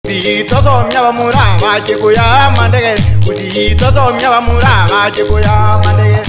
Gusii tosomia abamura bache koya amandegere Gusii tosomia abamura bache koya amandegere.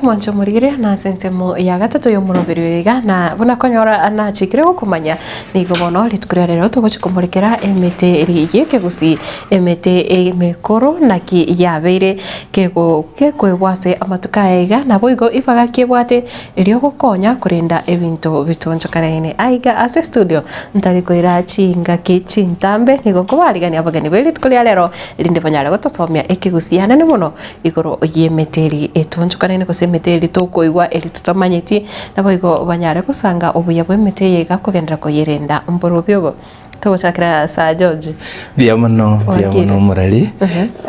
Mwanche omorigire na ase ensemo ya gatato y'omoroberi oyo iga, na buna konyora nachikire gokomanya, nigo bono rituko ria rero togochia komorekera emete eri y'ekegusii, emete emekoro naki yabeire kego gekoegwa ase amatuko aya iga, naboigo ibaga kebwate erio gokonya korenda ebinto bitonchokanaine. Aiga ase estudio ntari koira chingaki chintambe, nigo nkobarigania abageni be rituko ria rero erinde banyare gotosomia ekegusii anene mono. Igoro y'emete eria etonchokanene gose emete eria tokoigwa eria totamanyeti, naboigo banyare gosanga obuya bw'emete eye iga kogenderera koyerenda mborobio obo. Togochakera Sir George. Mbuya mono, mbuya Wakire. mono omorari.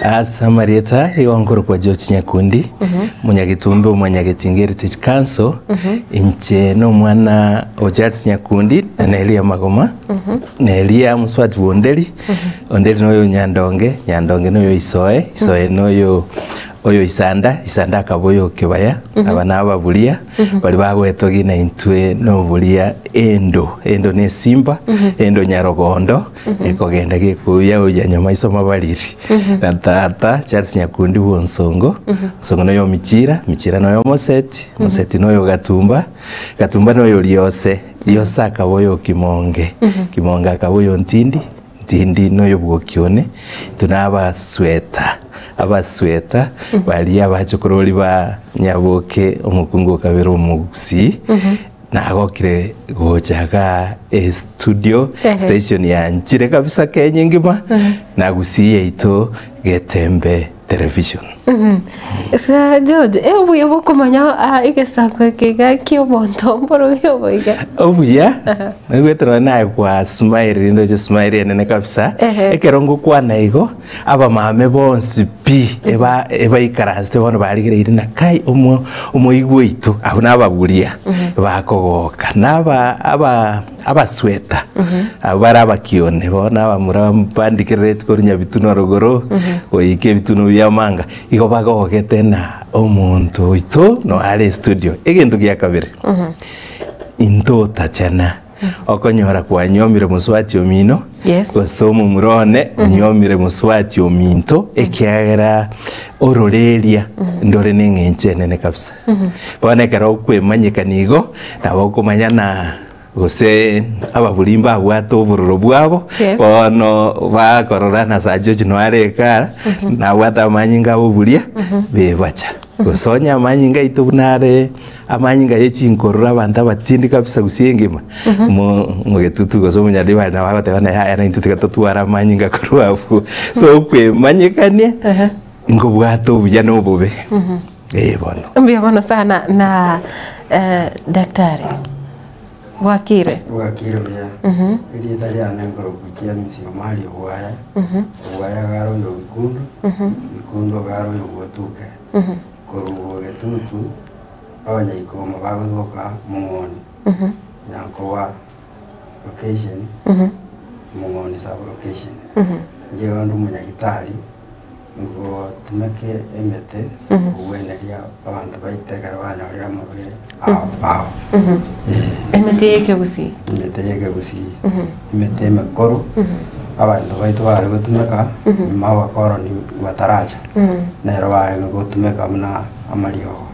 Ase amarieta igo nkorokwa George Nyakundi, Omonyagetumbe Omonyagetinga Heritage Council, inche na omwana o Charles Nyakundi na Nelia Magoma, Nelia mosubati bwa Onderi, Onderi noyo Nyandonge, Nyandonge noyo Isoe, Isoe noyo oyo Isanda, Isanda akaba oyo Kebaya, aba nababuria, baria bagoetwa na intwe noboria endo, endo na esimba, endo nyarogondo, ekogenda gekouya uya nyamaiso mabariri. Na tata Charles Nyakundi bwa Onsongo, Onsongo noyo Michira, Michira noyo Moseti, Moseti noyo Gatumba, Gatumba noyo Riose, Riose akaba oyo Kimonge, Kimonge akaba oyo Ntindi, Ntindi noyo bwoki one, intwe na abasweta, abasweta baria abachokorori ba Nyaboke omokungu o kabere omogusii, nagokire gocha igaa estudio station yanchire kabisa Kenya engima, na Gusii yaito Getembe Television. Sir George, eh, obuya bwokomanya ah, egesaku eke iga kia omonto mborobi obo iga. Obuya, naigwete nonye naye kwa smile rinde oche smile enene kabisa, Ehe. ekero ngokwana igo, abamame bonsi pi eba ebaikaransete bono barigereire na kai omo omoigwa oito, abwo nabaguria, bakogoka. Na aba aba abasweta, abwo bare abakione bono abamura bandikerereti korwa Nyabitunwa rogoro, goika ebitunwa bia Omanga, igo bagogete na omonto oito no are estudio. Egento gia kabere, intotachana, okonyora kwanyomire mosubati omino, Yes. gose omomura one onyomire mosubati ominto, ekiagera ororeria ndore na eng'encho enene kabisa. Bono ekero okwemanyekania igo, nabo okomanya na gose ababuri mbabwate obororo bwabo, Yes. bono bakorora na saa George noe are igaa, nabwate amanyinga aboburia, bebacha. Gose onye amanyinga aito buna are amanyinga ye chinkororo abanto abatindi kabisa gusii engima, omo omogetutu gose omonyaribari nabo agoteba ng'a yaya naintwe tiga totware amanyinga korwa abwo. So okwemanyekania, nkobwate obuya na obobe, eh bono. Mbuya mono sana na daktari, bwakire? Bwakire buya. Erieta riane nkorokwa James Omari Obwaya, Obwaya iga are oyo Bikundo, Bikundo iga are oyo Bwotuke. Korwa Bogetutu, abanyaikoma bagotoka Mong'oni, Nyankoba location, Mong'oni sub location. Inche iga nde omonyagitari. Ngotumeke emete kogweneria abanto baito ekero banyorire amarwaire ao ao. Eh. Emete y'ekegusii. Emete y'ekegusii, emete emekoro, abanto baito bare gotumeka nyuma abakoroni bataracha, nero barenge gotumeka buna amariogo.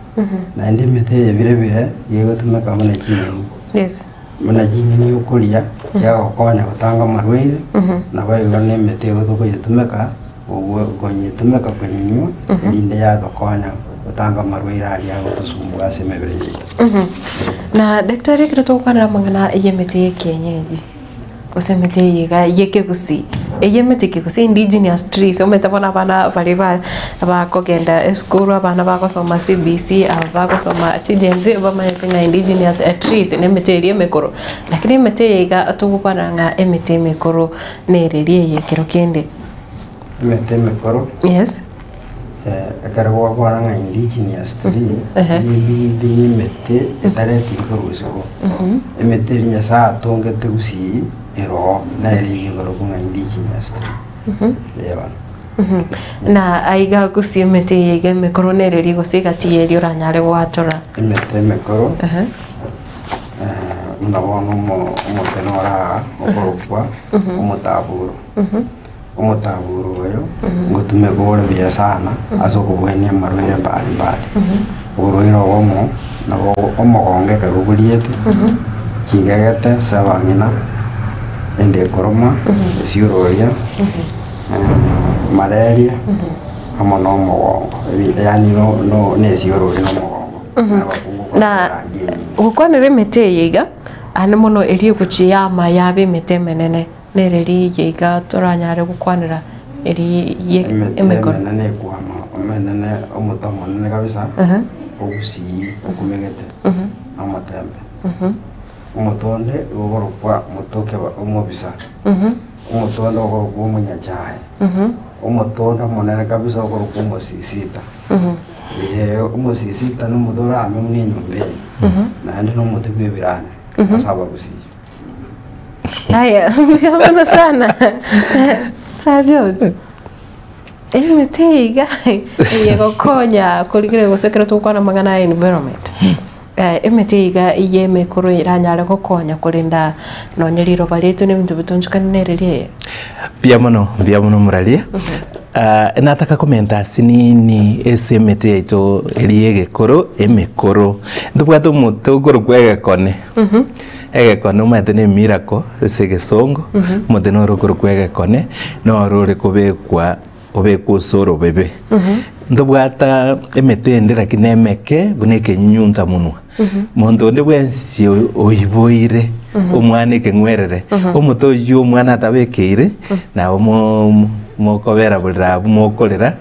Naende emete eye bire bire nigo egotumeka buna chinyeni. Yes. Buna chinyeni okoria chiagokonya gotanga amarwaire, naboigo na emete igo tokoyetumeka obwo konyetumeka konyenywa erinde yatokonya gotanga amarwaire aria agotosumbua ase emebere yaito. Na daktari ekero togokwanera amang'ana y'emete ya ekienyeji, gose emete eye iga y'ekegusii, eye emete ekegusii indigenous trees omanyete bono abana baria ba bakogenda esukuru abana bagosoma CBC aba bagosoma chi Gen Z bamanyete ng'a indigenous trees na emete eria emekoro. Lakini emete eye iga togokwanera ng'a emete emekoro nereria eye ekero kende. Emete emekoro Yes. ekero gwakwana ng'a indigenous tree, Ehe. ebinde na emete etaretiri korwa isiko. Emete eria Nyasaye atongete gusii eroho, nere eywo ekorokwa ng'a indigenous tree. Eeh bono. Na aiga gose emete eye iga emekoro nereri gose egati y'eria oranyare goatora. Emete emekoro, buna bono omo- omote noro aa okorokwa omotaburo. Omotaburo oyo ngotumeka ore buya sana ase okobwania amarwaire mbali mbali. Oborwaire obomo nabo omogongo ekero oboriete, chingegete ase abang'ina, ende ekoroma, esiororia. Malaria amo na omogongo, yaani na esiorori na omogongo, na abakungu Na korangi enyinga. gokwanera emete eye iga, aande mono eria egochia yama yaba emete emenene, nere riiya iga toranyare gokwanera eri ye Emete emekoro. emenene ekwama omenene omote omonene kabisa, ogusii okumegete na omotembe. Omote onde igo okorokwa motoke omobisa. Omote onde okorokwa omonyachae, omote onde omonene kabisa okorokwa omosisita. Ee, omosisita na omote orame buna enyomba eye, naende na omote bwa ebiranya ase abagusii. Aya, mbuya mono sana. Sir George, emete eye iga eyegokonya korigereria gose ekero togokwana amang'ana ya environment. Emete iga y'emekoro eranyare gokonya korenda nonye riroba riaito na ebinto bitonchokane nere riaye. Mbuya mono, mbuya mono moraria. Ah, nataka komenta ase nini ase emete yaito eri y'egekoro emekoro. Ntobwate omote okorokwa egekone. Egekone omanyete na emiracle ase egesongo, omote noro okorokwa egekone, noro ore kobekwa obekwe ase orobebe. Ntobwata emete ende lakini emeke buna ekenyunyunta monwa. Monto onde bwensi oiboire omwana ekeng'werere, omote oyio omwana atabekeire, nabo mo- mokobera borere abwo mokorera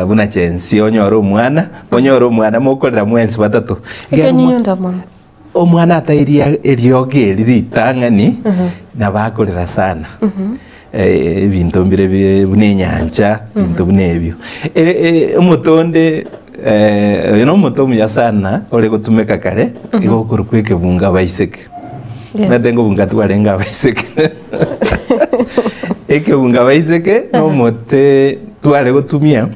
buna chensi onyore omwana, onyore omwana mokorera mwensi batato. Ekiagera omwa- Ekenyunyunta monwa. Omwana atairia eriogi eri ritang'ani, nabo akorera sana. Ebinto mbire bi- buna enyancha, ebinto buna ebio. Omote onde oyo na omote omuya sana ore gotumeka kare, igo okorokwa ekebunga abaiseke. Yes. Omanyete nkobunga twarenge abaiseke. Ekebunga abaiseke na omote tware gotumia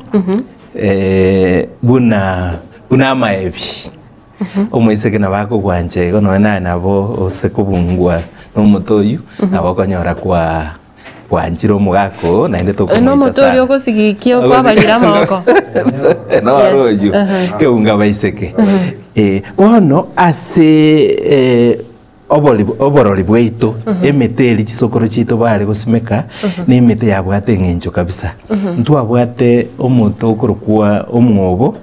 buna buna amaebi. Omoiseke nabo akogwancha igo nonya naye nabo ose kobungwa nomote oyio, nabo okonyora kwa gwanchire omogaka oo naende Oyo tokomoita nomote oria sana. ogosigikia okwabarire amaboko. Noro Yes, oyio, aha. kebunga abaiseke. Eh, bono ase eh, obori oborori bwaito, emete eria chisokoro chiaito bare gosimeka, na emete yabwate eng'encho kabisa. Ntwabwate omote okorokwa omwobo.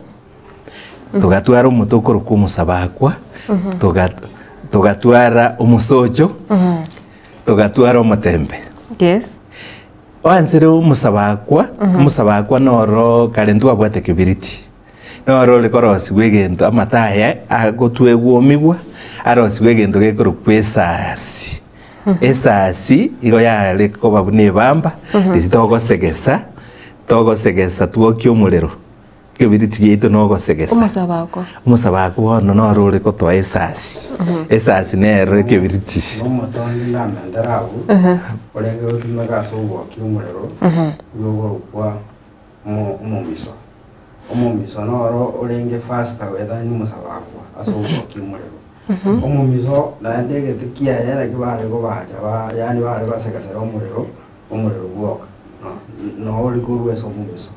Togatwara omote okorokwa omosabakwa, toga togatwara omosocho, togatwara omotembe. Yes. Oansere omosabakwa, omosabakwa noro kare ntwabwate kebiriti, noro ore korosigwa egento amato aya agotwegwa omigwa, arosigwe egento gekorokwa esasi. Esasi igo yare koba buna ebamba, riria togosegesa, togosegesa twokia omorero. Ekebiriti giaito nogosegesa. Omosabakwa. Omosabakwa bono noro ore gotoa esasi. Esasi nero ekebiriti. Nomotondi ndamentere abwo, orenge gotumeka ase ogwokia omorero, nigo okorokwa omo- omomiso. Omomiso noro orenge faster goetania omosabakwa ase ogwokia omorero. Omomiso naende egete kiaye naki bare kobacha ba yaani bare gosegesera omorero, omorero bwoka, no ore korwa ase omomiso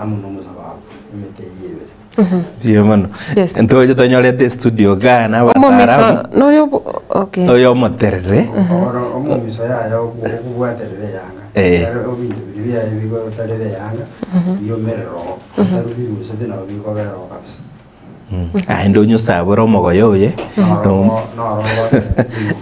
amo nomosababu, emete eyio ebere. Mbuya mono. Yes. Ntoche tonyorete estudio igaa na Omomiso abataalamu. noyo obo- okay. Oyo omoterere. Oro omomiso yaya okobwaterera eyanga, Eh. ekero ebinto biria biaye bigotarera eyanga, biomerera oo, otarubirusetie nabo bikobera oo kabisa. Aende onyosabore omogoye oye,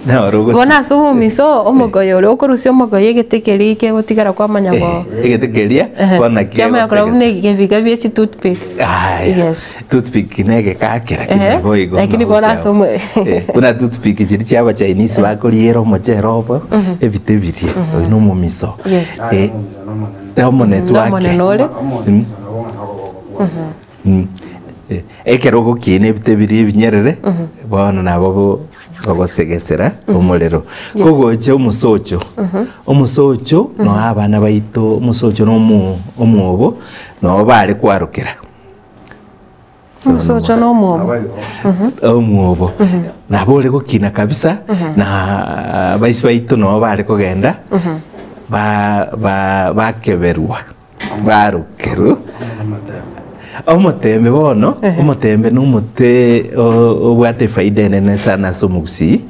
noro ogosi- Bono ase omomiso omogoye oria okorusia omogoye egete keria kegotigara kwamanya go Egete keria bono naki kiamanya korwa buna egosegesa. ebiga bie chitoothpick. Aya, Yes. toothpick na egekakera Ehe, kinabo igo lakini nabo bono ase chiabo. omo- Eh, buna toothpick chiria chia abachinese bakoriera omochere obo, ebite biria, oyo na omomiso. Yes. Eh, omonetwake. Nomonene ore. Ekero ogokiina ebite biria ebinyerere, bono nabo bo ogosegesera omorero. Kogocha omosocho, omosocho noo abana baito, omosocho na omo omwobo, noo bare kwarokera. Omosocho na omwobo. Omwobo. Nabo ore gokina kabisa, na abaisi baito noo bare kogenda, ba ba bakeberwa. Barokerwe omotembe bono, omotembe na omote obwate efaida enene sana ase omogusii,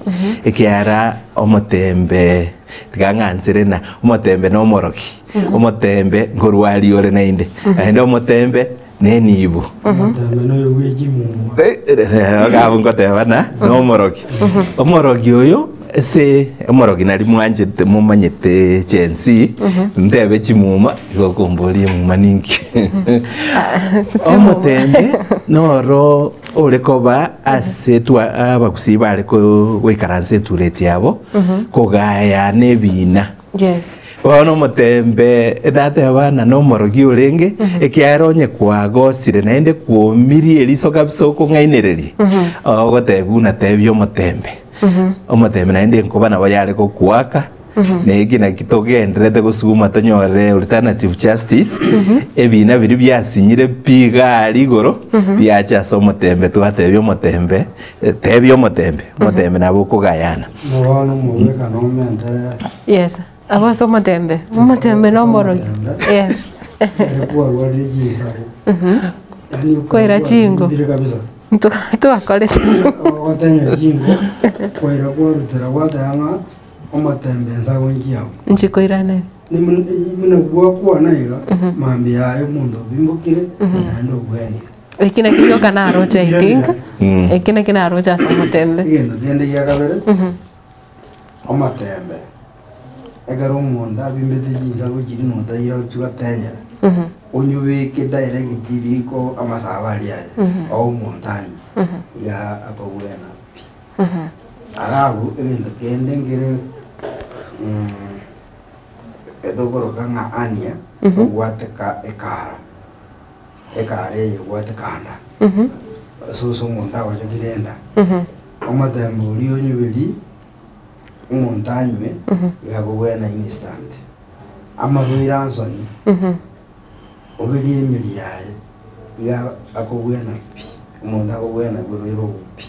ekiagera omotembe tiga ng'ansere na omotembe na omorogi, omotembe nkorwaria ore naende, naende omotembe na enibo. Omotembe noyo bwe chimuma. Abwo ngoteba na nomorogi. Omorogi oyo ase omorogi nari mwanchete momanyete Gen Z, ntebe chimuma igo okomboria emuma ninki. Omotembe noro ore koba ase twa abagusii bare ko goikaransa etureti yabo, kogaya na ebina. Yes. Bono omotembe nateba ng'a nomorogi orenge, ekiagera onye kwagosire naende kwomirie eriso kabisa okong'ainereria, ogotebia buna tebia omotembe. Omotembe naende enkoba nabo yare gokoaka, na eki naki togendererete gosuguma tonyore alternative justice, ebina biria biasinyire pi iga aria igoro, biacha ase omotembe twatebia omotembe, tebia omotembe, omotembe nabo okogayana. Bono omobwekano omentere. Yes. Abo ase omotembe, omotembe na omorogi. Yes. Ere kwarwarire chinsago. Yaani Kwaira chingo. Bire kabisa. Twakorete. Ogotenya chingo, kwaira kwarutera gwateba ng'a omotembe ensago nchiago. Nchikoiraneri. Buna gwakwana iga, mambia yaye omonto obimbokire naende obwenire. Eki nakio gioka naroche I think, eki nakio naroche ase omotembe. Egento kende gia kabere. Omotembe, ekero omonto abimbete chinsago chiria notaira ochie gotenyera, onyobeke direct riko amasabo aria aye, oe omonto anywe, iga akogwena pi. Alafu egento kende nkere etokoroka ng'a hernia, ogwateka ekara, ekara eye egwate kanda, ase ase omonto agochokire enda. Omotembe oria onyuberie, omonto anywe, iga akogwena instant. Amarwaire ansoni, oberie emeri yaye, iga akogwena pi, omonto akogwena oborwaire obwo pi.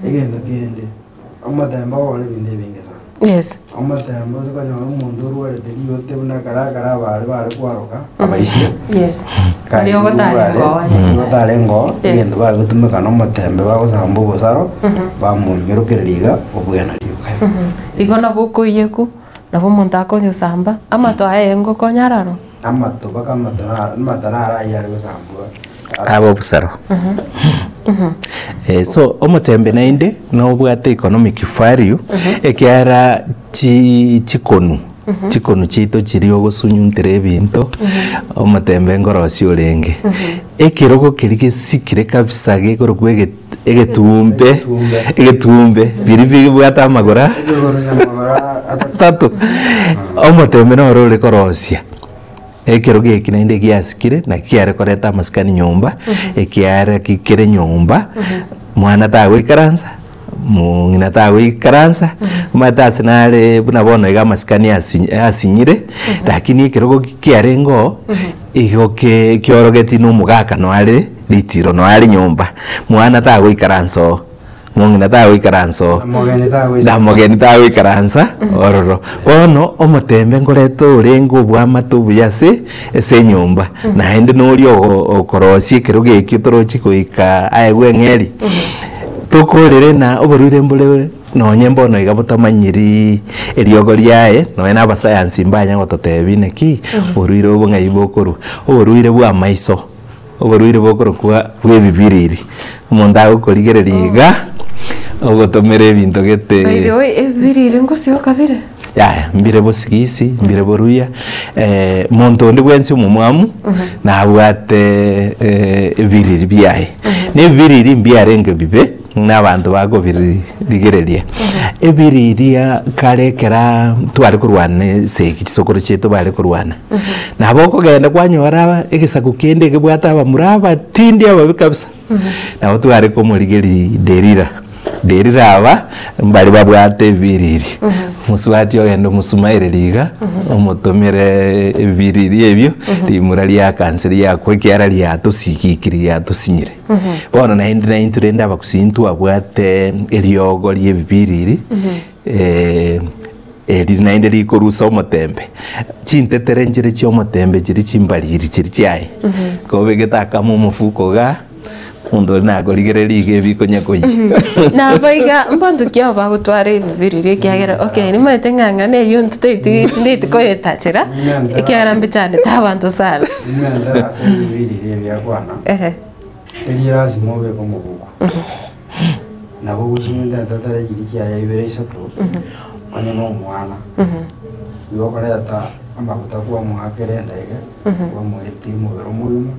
Egento kende, omotembe ogokora ebinto ebinge sana. Yes. Omotembe ase okonyora omonto orwarete rigote buna ekero ekero abare bare kwaroka abaisia. Yes. Baria ogotara engoo. Ogotara engoo, Yes. egento bare gotumeka na omotembe bagosamba obosaro, bamonyororokereria iga, obwena rioka. Igo nabo okoiyeku, nabo omonto akonyosamba, amato aye engokonya araro. Amato mpaka amato naro amato naro ayio are gosambwa. Abe obosaro. So omotembe naende nobwate economic value ekiagera chi chikonu chikonu chiaito chiria ogosunyuntera ebinto omotembe nkorosia orenge. Ekerogo keria gesikire kabisa gekorokwa ege egetumbe Egetumbe. egetumbe biria bibwate amagoro Ekegoro nyamagoro atato. atato omotembe noro ore korosia. Ekerogo eki naende giasikire, naki kiare koreta amasikani nyomba, ekiare ki kere nyomba, mwana tagoikaransa, mong'ina tagoikaransa, omanyete ase nare buna bono iga amasikani asi asinyire, lakini ekerogo ki kiarenge oo, igo ke kiorogeti na omogaka noare ritiro noare nyomba, mwana tagoikaransa oo. Mong'ina tagoikaransa oo, Namogeni tagoisa. namogeni tagoikaransa ororo. Bono omotembe nkoreta orenge obwamate obuya ase ase enyomba, naende noria ogo okorosia ekerogo ekio torochi goika aegwe eng'eri, tokorere na oborwaire mbore nonye mbono iga botamanyiri eriogo riaye, nonye na abasayansi mbanya gototebia naki, oborwaire obo ng'ai bokorwa. Oborwaire bwa amaiso. Oborwaire bokorokwa bw'ebibiriri, omonto agokorigereria iga, ogotomera ebinto gete. By the way, ebibiriri ngosioka bire? Yaya, mbire bosigisi, mbire boruya, monto onde bwensi omomwamu, nabwate ebiriri biaye. Na ebibiriri mbiarenge bibe. Na abanto bakobirigereria. Ebiriria kare ekera tware korwana esegi chisokoro chiaito bare korwana. Nabo okogenda kwanyora egesaku kende ekebwate abamura abatindi ababe kabisa. Nabo tware komorigeria Delila. Delila aba mbare babwate ebiriri. Omosubati ogenda omosumaereria iga, omotomere ebiriri ebio, rimura riakansa riakwa ekiara riatosigikiri riatosinyire. Bono naende naintwe rende abagusii ntwabwate eriogo ri'ebibiriri, eri naende rikorusa omotembe. Chintetere nchire chi'omotembe chiria chimbariri chiria chiaye, kobegete akamo omofuko igaa, omonto oria nakorigereria iga ebikonya koyia. Nabo iga mbanto ki abo bagotwara ebibiriri ekiagera okay nimanyete ng'a ng'a eywo ntitaeti tindeti koyetachera ekiagera mbichandete abanto sana. Nimentera ase ebibiriri ebiakwana, Ehe. teri lasima obeke omobuko. Nabo ogosunyunta entetere chiria chiaye ibere isato, onye na omwana, igo okoreta amaguta kwamoakera enda iga, kwamoetia omobere omogima,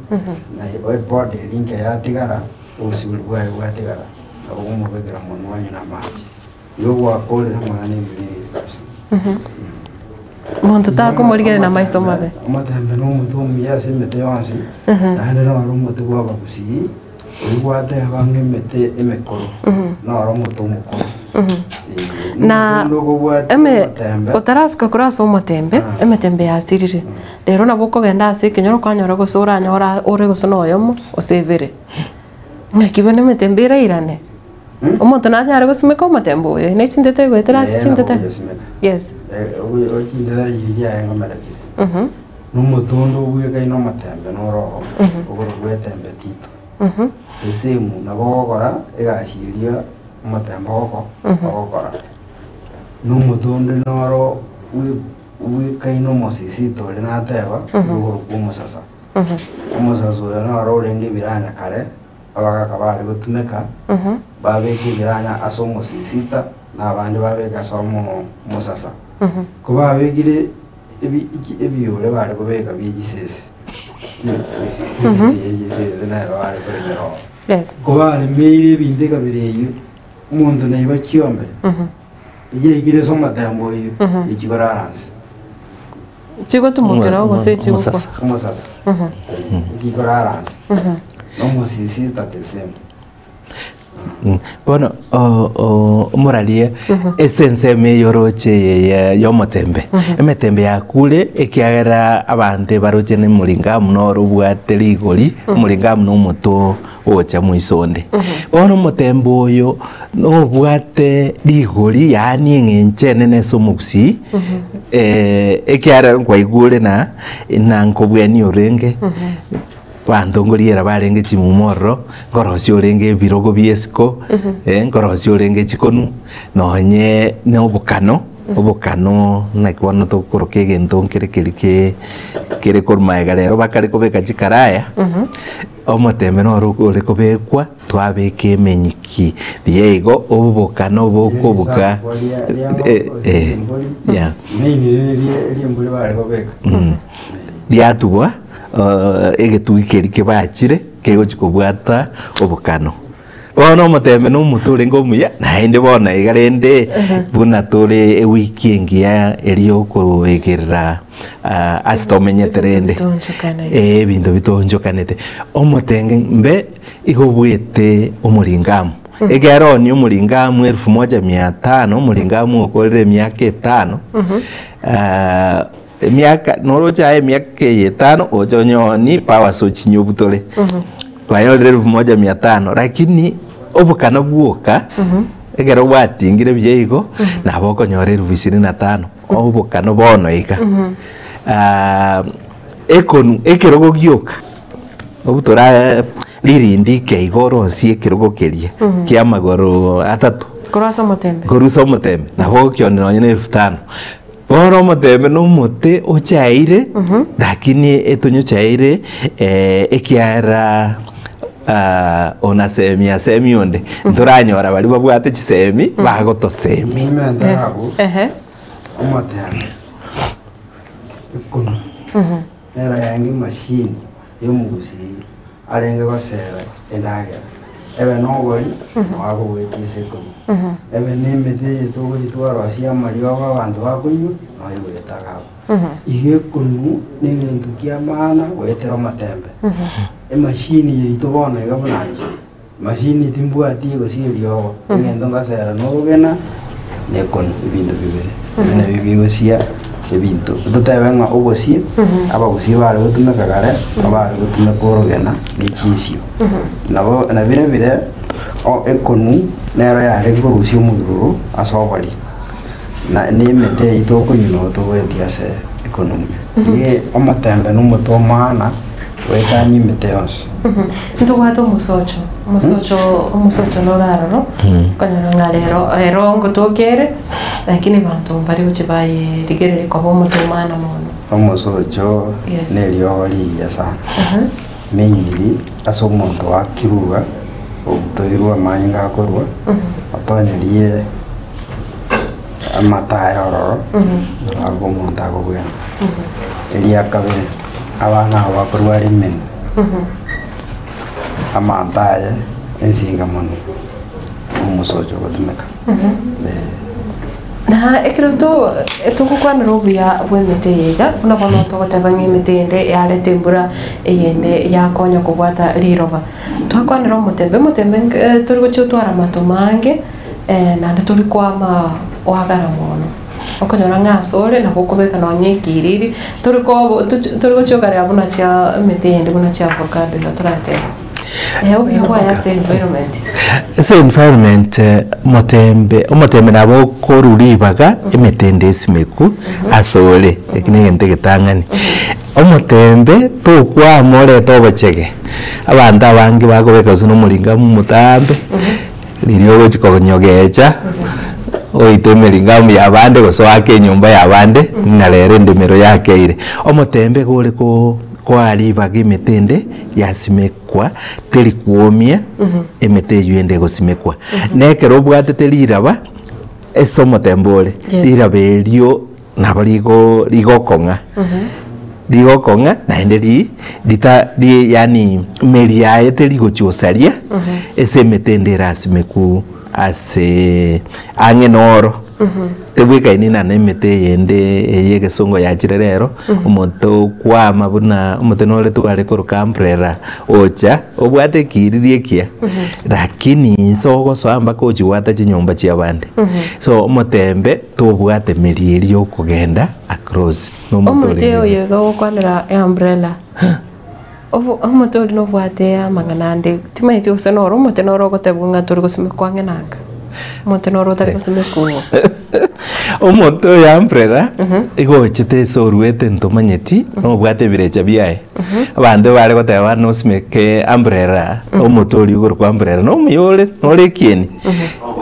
na ebody eria nke yatigara, obosibori bwaye bwatigara, nabo okomobekera monwa onye na amache. Igo gwakorire amang'ana ebibiriri kabisa. Monto takomorigereria na maiso mabe. Omotembe na omote omuya ase emete yonsi, naende noro omote bw'abagusii, oyio gwateba ng'a emete emekoro, noro omote omokoro. Eh, Na omote onde okobwatia eme omotembe, otarasuka korwa ase omotembe, emetembe yasirire, rero nabo okogenda ase ekenyoro kwanyora gose oranyore ore gose na oyomo gose ebere. Ng'aki bono emetembe erairane? Omonto nanyare gosimeka omotembe oyo, ne chintete egoetera ase Eh, nabo chintete. ogosimeka. Yes. Eh, ogo- o- chintete chiria chiaye ngomera chire. Nomotondo obwekaine omotembe noro oo, okorokwa etembe tito. The same nabo ogokora egasi eria omotembe ogoko ogokora. Nomotondo noro bwe- bwekaine omosisito oria nateba, okorokwa omosasa. Omosasa oyo noro orenge ebiranya kare, abagaka bare gotumeka, babeka ebiranya ase omosisita, na abande babeka ase omo omosasa. Kobabekire ebi echi ebiore bare kobeka bie chisese, emete ye chisese nero bare koremera oo. Yes. Kobaremeire ebinto ekabira eyio, omonto naiba chiombe, echiaikire ase omotembe oyio, echikorara nse. Chigotumokera gose chigokwa. Omosasa. Omosasa, echikorara nse, na omosisita the same. Bono omorarie ase ensemo eye oroche eye y'omotembe, emetembe yakure ekiagera abanto ebaroche na omoringamu noro obwate rigori, omoringamu na omoto ogocha moiso onde. Bono omotembe oyo nobwate rigori yaani eng'encho enene ase omogusii, ekiagera nkwaigure na na nkobwania orenge. Abanto nkoriera barenge chimuma ororo, nkorosia orenge ebirogo bi'esiko, nkorosia orenge chikonu, nonye na obokano, obokano naki bono tokoroka egento nkere keria ke kere korwa magega rero bakare kobeka chikaraya, omotembe noro ore kobekwa, twabeka emenyiki buya igo, obokano bokobuga yeah. Riatubwa egetugi keria kebachire kegochia kobwata obokano. Bono omotembe na omote orenge omuya, naende bono iga rende buna tore ewiki engiya eria okoegerera ase tomenyete rende. Ebinto bitoonchokanete. Eh, ebinto bitoonchokanete. Omotenge mbe igo obwete omoringamu, ekiagera onia omoringamu elfu moja mia tano, omoringamu okorire emiaka etano, Emiaka noroche aye emiaka eye etano oche onyoni powers ochinyobutore twanyorire elfu moja mia tano lakini obokano bwoka ekero bwatingire buya igo nabo okonyora elfu ishirini na tano obokano bono iga ekonu ekerogo gioka obutore aye ririndi ike igo orosie ekerogo keria kia amagoro atato Korwa ase omotembe. korwa ase omotembe nabo okionia nonye na elfu tano. Bono omotembe nomote ochaeire, lakini etonyochaeire ekiagera onasemia asemia onde. Ntoranyora baria babwate chisemi bagotosemia. Nimente Yes. abwo, Ehe. omotembe, ekonu, nero yaenge emashini ya omogusii arenge gosera endagera. Ebe na obori, nabo akogoetia ase ekonu. Ebe na emete eye togochia twarosia amariogo abanto bakonywa, nabo egoeta iga abwo. Iga ekonu na egento kia maana goetera omotembe. Emashini yaito bono iga buna inche, mashini timbwati gose eriogo, egento ngosera na orogena na ekonu, ebinto bibere. Ebi nabio bigosia ebinto, totebe ng'a obosie, abagusia bare gotumeka kare, abare gotumeka orogena na echinsio. Nabo na bire bire, o ekonu nero yarenge korusia omoruro ase obori. Na na emete eyio tokonywa nabo togoetia ase ekonu ime. Iga omotembe na omote omwana goetania emete yonsi. Ntobwate omosocho, omosocho omosocho noro aroro, okonyora ng'a rero ero ngotoka ere, lakini banto mbari gochia bayerigereria koba omote omwana mono. Omosocho Yes. na eriogo rigiya sana. Mainly ase omonto oakirwe iga, obutoirwe amanyinga akorwa, otonyerie amata aye ororo, nabo omonto akobwena. Eria kabere, abana aba bakorwara emenwa, amanto aye ensinga mono, omosocho ogotumeka. Eh. Na ekero to togokwanera obuya bw'emete eye iga, buna bono togoteba ng'a emete eyende yareta embura, eyende yakonya kobwata riroba. Twakwanera omotembe, omotembe nk tori gochia otware amato mange, naende tori kwama oagara mono. Okonyora ng'a asore nabo okobeka nonye ekiriri, tori ko tochi tori gochia okareba buna chia emete eyende buna chia avocado iga toratebe. Eh obuya bwaye ase environment. Ase environment omotembe omotembe nabo okorwa ribaga emete ende esimeku ase ore, eki na egento egetang'ani. Omotembe tokwama orete obochege, abanto abange bakobeka gose na omoringamu omotambe, riria ogochi konyogecha, oite emeringamu ya abande gose oake enyomba ya abande, ng'a rero endemero yakeire. Omotembe iga ore ko koa ribaga emete ende yasimekwa, teri kwomia emete eywo ende egosimekwa. Na ekero obwatete riraba, ase omotembe ore, riraba erio nabo rigo rigokong'a, rigokong'a naende ri rita ri yaani meri yaye teri gochia gosaria ase emete ende erasimekwu aseee ang'e noro. Tebwekaini na emete eyende eye egesongo yachire rero, omonto okwama buna omote nore tware koroka umbrella ocha obwate ekiriri ekiya, lakini inse ogosoa mpaka ochia goata chinyomba chia abande. So omotembe tobwate meri eria okogenda across na omote Omote orenge oyo iga ogokwanera eumbrella, obo omote oria nobwate amang'ana ande, timanyeti gose noro omote noro ogotebwa ng'a tori gosimekwa ang'e na anga, omote noro otari gosimekwa oo. Omote oyo umbrella, igo ochete ase oruete ntomanyeti, nobwate ebirecha biaye. Abanto bare goteba nosimeke umbrella, omote oria okorokwa umbrella, na omuya ore, nore ekieni,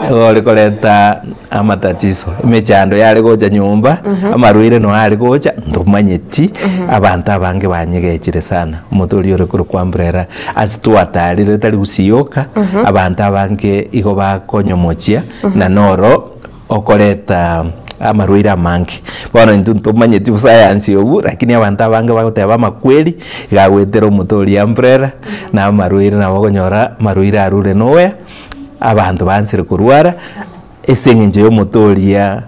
igo ore koreta amatatizo, emechando yare gocha nyomba, amarwaire noo are gocha, ntomanyeti, abanto abange banyegechire sana, omote oria ore korokwa umbrella, ase twatarire tari gusii yoka, abanto abange igo bakonyomochia, na noro okoreta amarwaire amange. Bono intwe ntomanyeti obosayansi obwo, lakini abanto abange bagoteba amakweri, iga agoetera omote oria umbrella, na amarwaire nabo okonyora amarwaire arure nowhere, abanto baansire korwara, ase eng'encho ya omote oria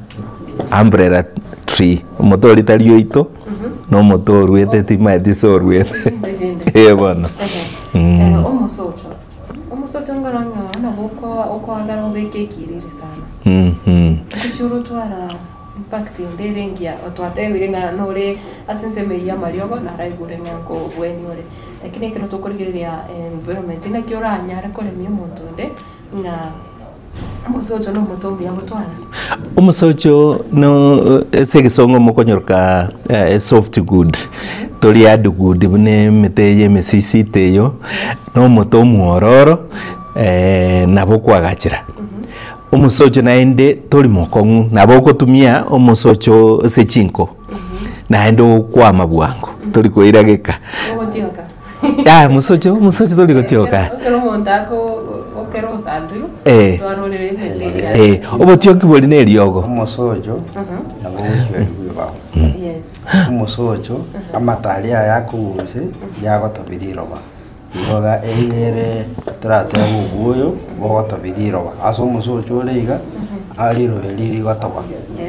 umbrella tree, omote oria tari oito, na omote oruete timanyeti ase oruete, eh bono. Omosocho, omosocho ngorora ng'a nabo okoagara obeke ekiriri sana. Ngochia orotwara impact ende ere engiya, twatebire ng'a nore ase ensemo eyio ya amariogo naraigure ng'a nkobwenia ore, lakini ekero tokorigereria environment naki oranyare koremia omonto onde ng'a omosocho na omote omuya gotwara. Omosocho no ase egesongo mokonyoroka soft good, tori hard good buna emete eye emesisite eyo, na omote omwororo nabo okoagachera. Omosocho naende tori mokong'u, nabo ogotumia omosocho ase chinko, naende okwama bwango, tori koirageka. Ogotioka. Yaya mosocho, omosocho tori gotioka. Ekero omonto ako okera osambiru, Eh. twarorire emete eria. Eh, obotioki bori na eriogo. Omosocho nabo ogochia ribaga. Yes. Omosocho, amato aria aya akogwa inse, yagotobia riroba. Igo iga ere toratebe obwoyo bogotobia riroba, ase omosocho ore iga, aa riroba erio rigotoba,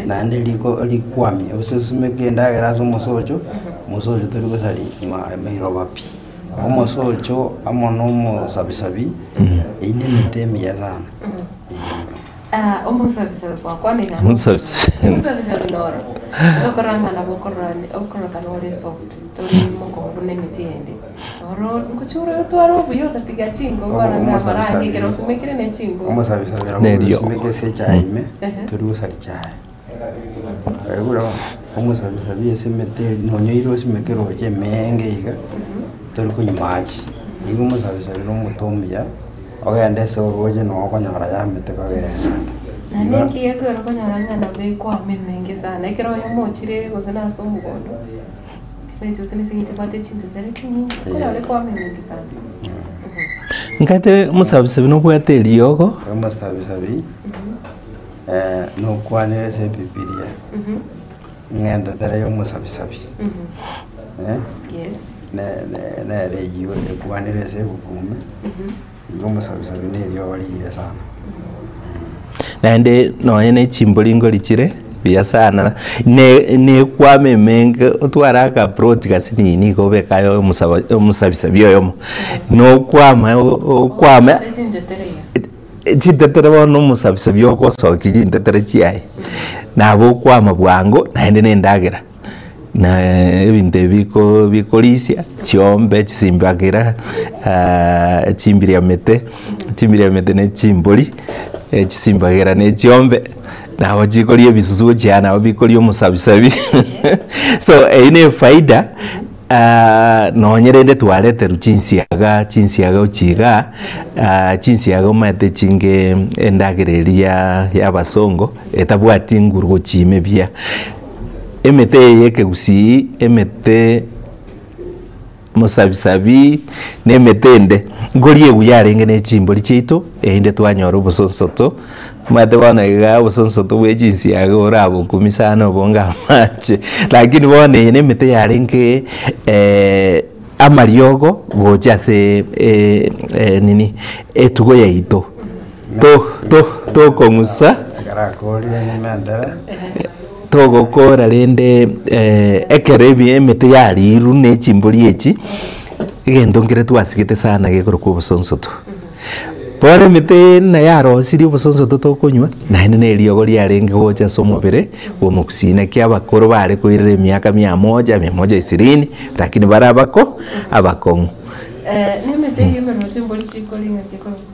naende riko rikwamia gose osimeke endagera ase omosocho, mosocho tori gosaria ma riroba pi. Omosocho amo na omosabisabi, eywo na emete emiya sana, eh. Omosabisabi gwakwanire naro. Omosabisabi. Omosabisabi noro. Tokorora ng'a nabo okorora okororekana ore soft, tori mokongu buna emete ende. Oro ngochia ore otware obuya otatiga chinko nkorora ng'a amarangi ekero osimekire ne chinko. Omosabisabi nabo Nerio. ogosimeka ase echae ime, tori gosaria chae. Oigure bono, omosabisabi ase emete eria nonye oire osimeke roche emeenge iga, tori konywa mache. Igo omosabisabi na omote omuya, ogende ase oroche noo okonyora yamete kogenda. Naende nki gekogera okonyora ng'a nabo ekwama emenge sana, ekero oyomo ochire gose nase omogondo, timanyeti gose nase eng'encho ebwate chintetere chinyinge, okonyora ekwama emenge sana. Nkate omosabisabi nobwate eriogo. Omosabisabi. Nokwanire ase Ebibilia, ng'a entetere y'omosabisabi, Yes. ne- ne- nere eyio ekwanire ase ebuku ime, igo omosabisabi na eriogo rigiya sana. Naende nonye ne chimbori ngori chire buya sana, ne nekwama emenge otware akaploti gase nini igo obeke aye omosaba omosabisabi oyomo, nokwama okwame. Otware chintetere iga. Chintetere bono omosabisabi ogosokia chintetere chiaye, nabo okwama bwango naende na endagera, na ebinto ebi biko bikorisia chiombe, chisimbagera, chimbiriamete, chimbiriamete na chimbori, chisimbagera na echiombe, nabo chikoria ebisusu gochia aa nabo bikoria omosabisabi so eywo na efaida. Nonye rende twareterwe chinsiaga, chinsiaga gochia igaa, chinsiaga omanyete chinge endagera eria ya abasongo etabwati nguru gochia ime buya. Emete eye ya ekegusii, emete mosabisabi, na emete ende, nkoriegwa yarenge na echimbori chiaito, erinde twanyora obosonsoto. Omanyete bono iga obosonsoto bwe chinsiaga orabokumia sana obonge amache, lakini bono eye na emete yarenge amariogo gocha ase nini etugo yaito to to tokong'usa Ekero akorire nimentere. togokora rende ekero ebi emete yarirwe na echimbori echi, egento nkere twasigete sana gekorokwa obosonsoto. Bono emete eye buna yarosirie obosonsoto tokonywa, naende na eriogo riarenge gocha ase omobere bw'omogusii. Naki abakoro bare koirera emiaka mia moja, mia moja ishirini, lakini bare abako abakong'u. Na emete eyio emeroro chimbori chikoria ng'aki ekorokwa?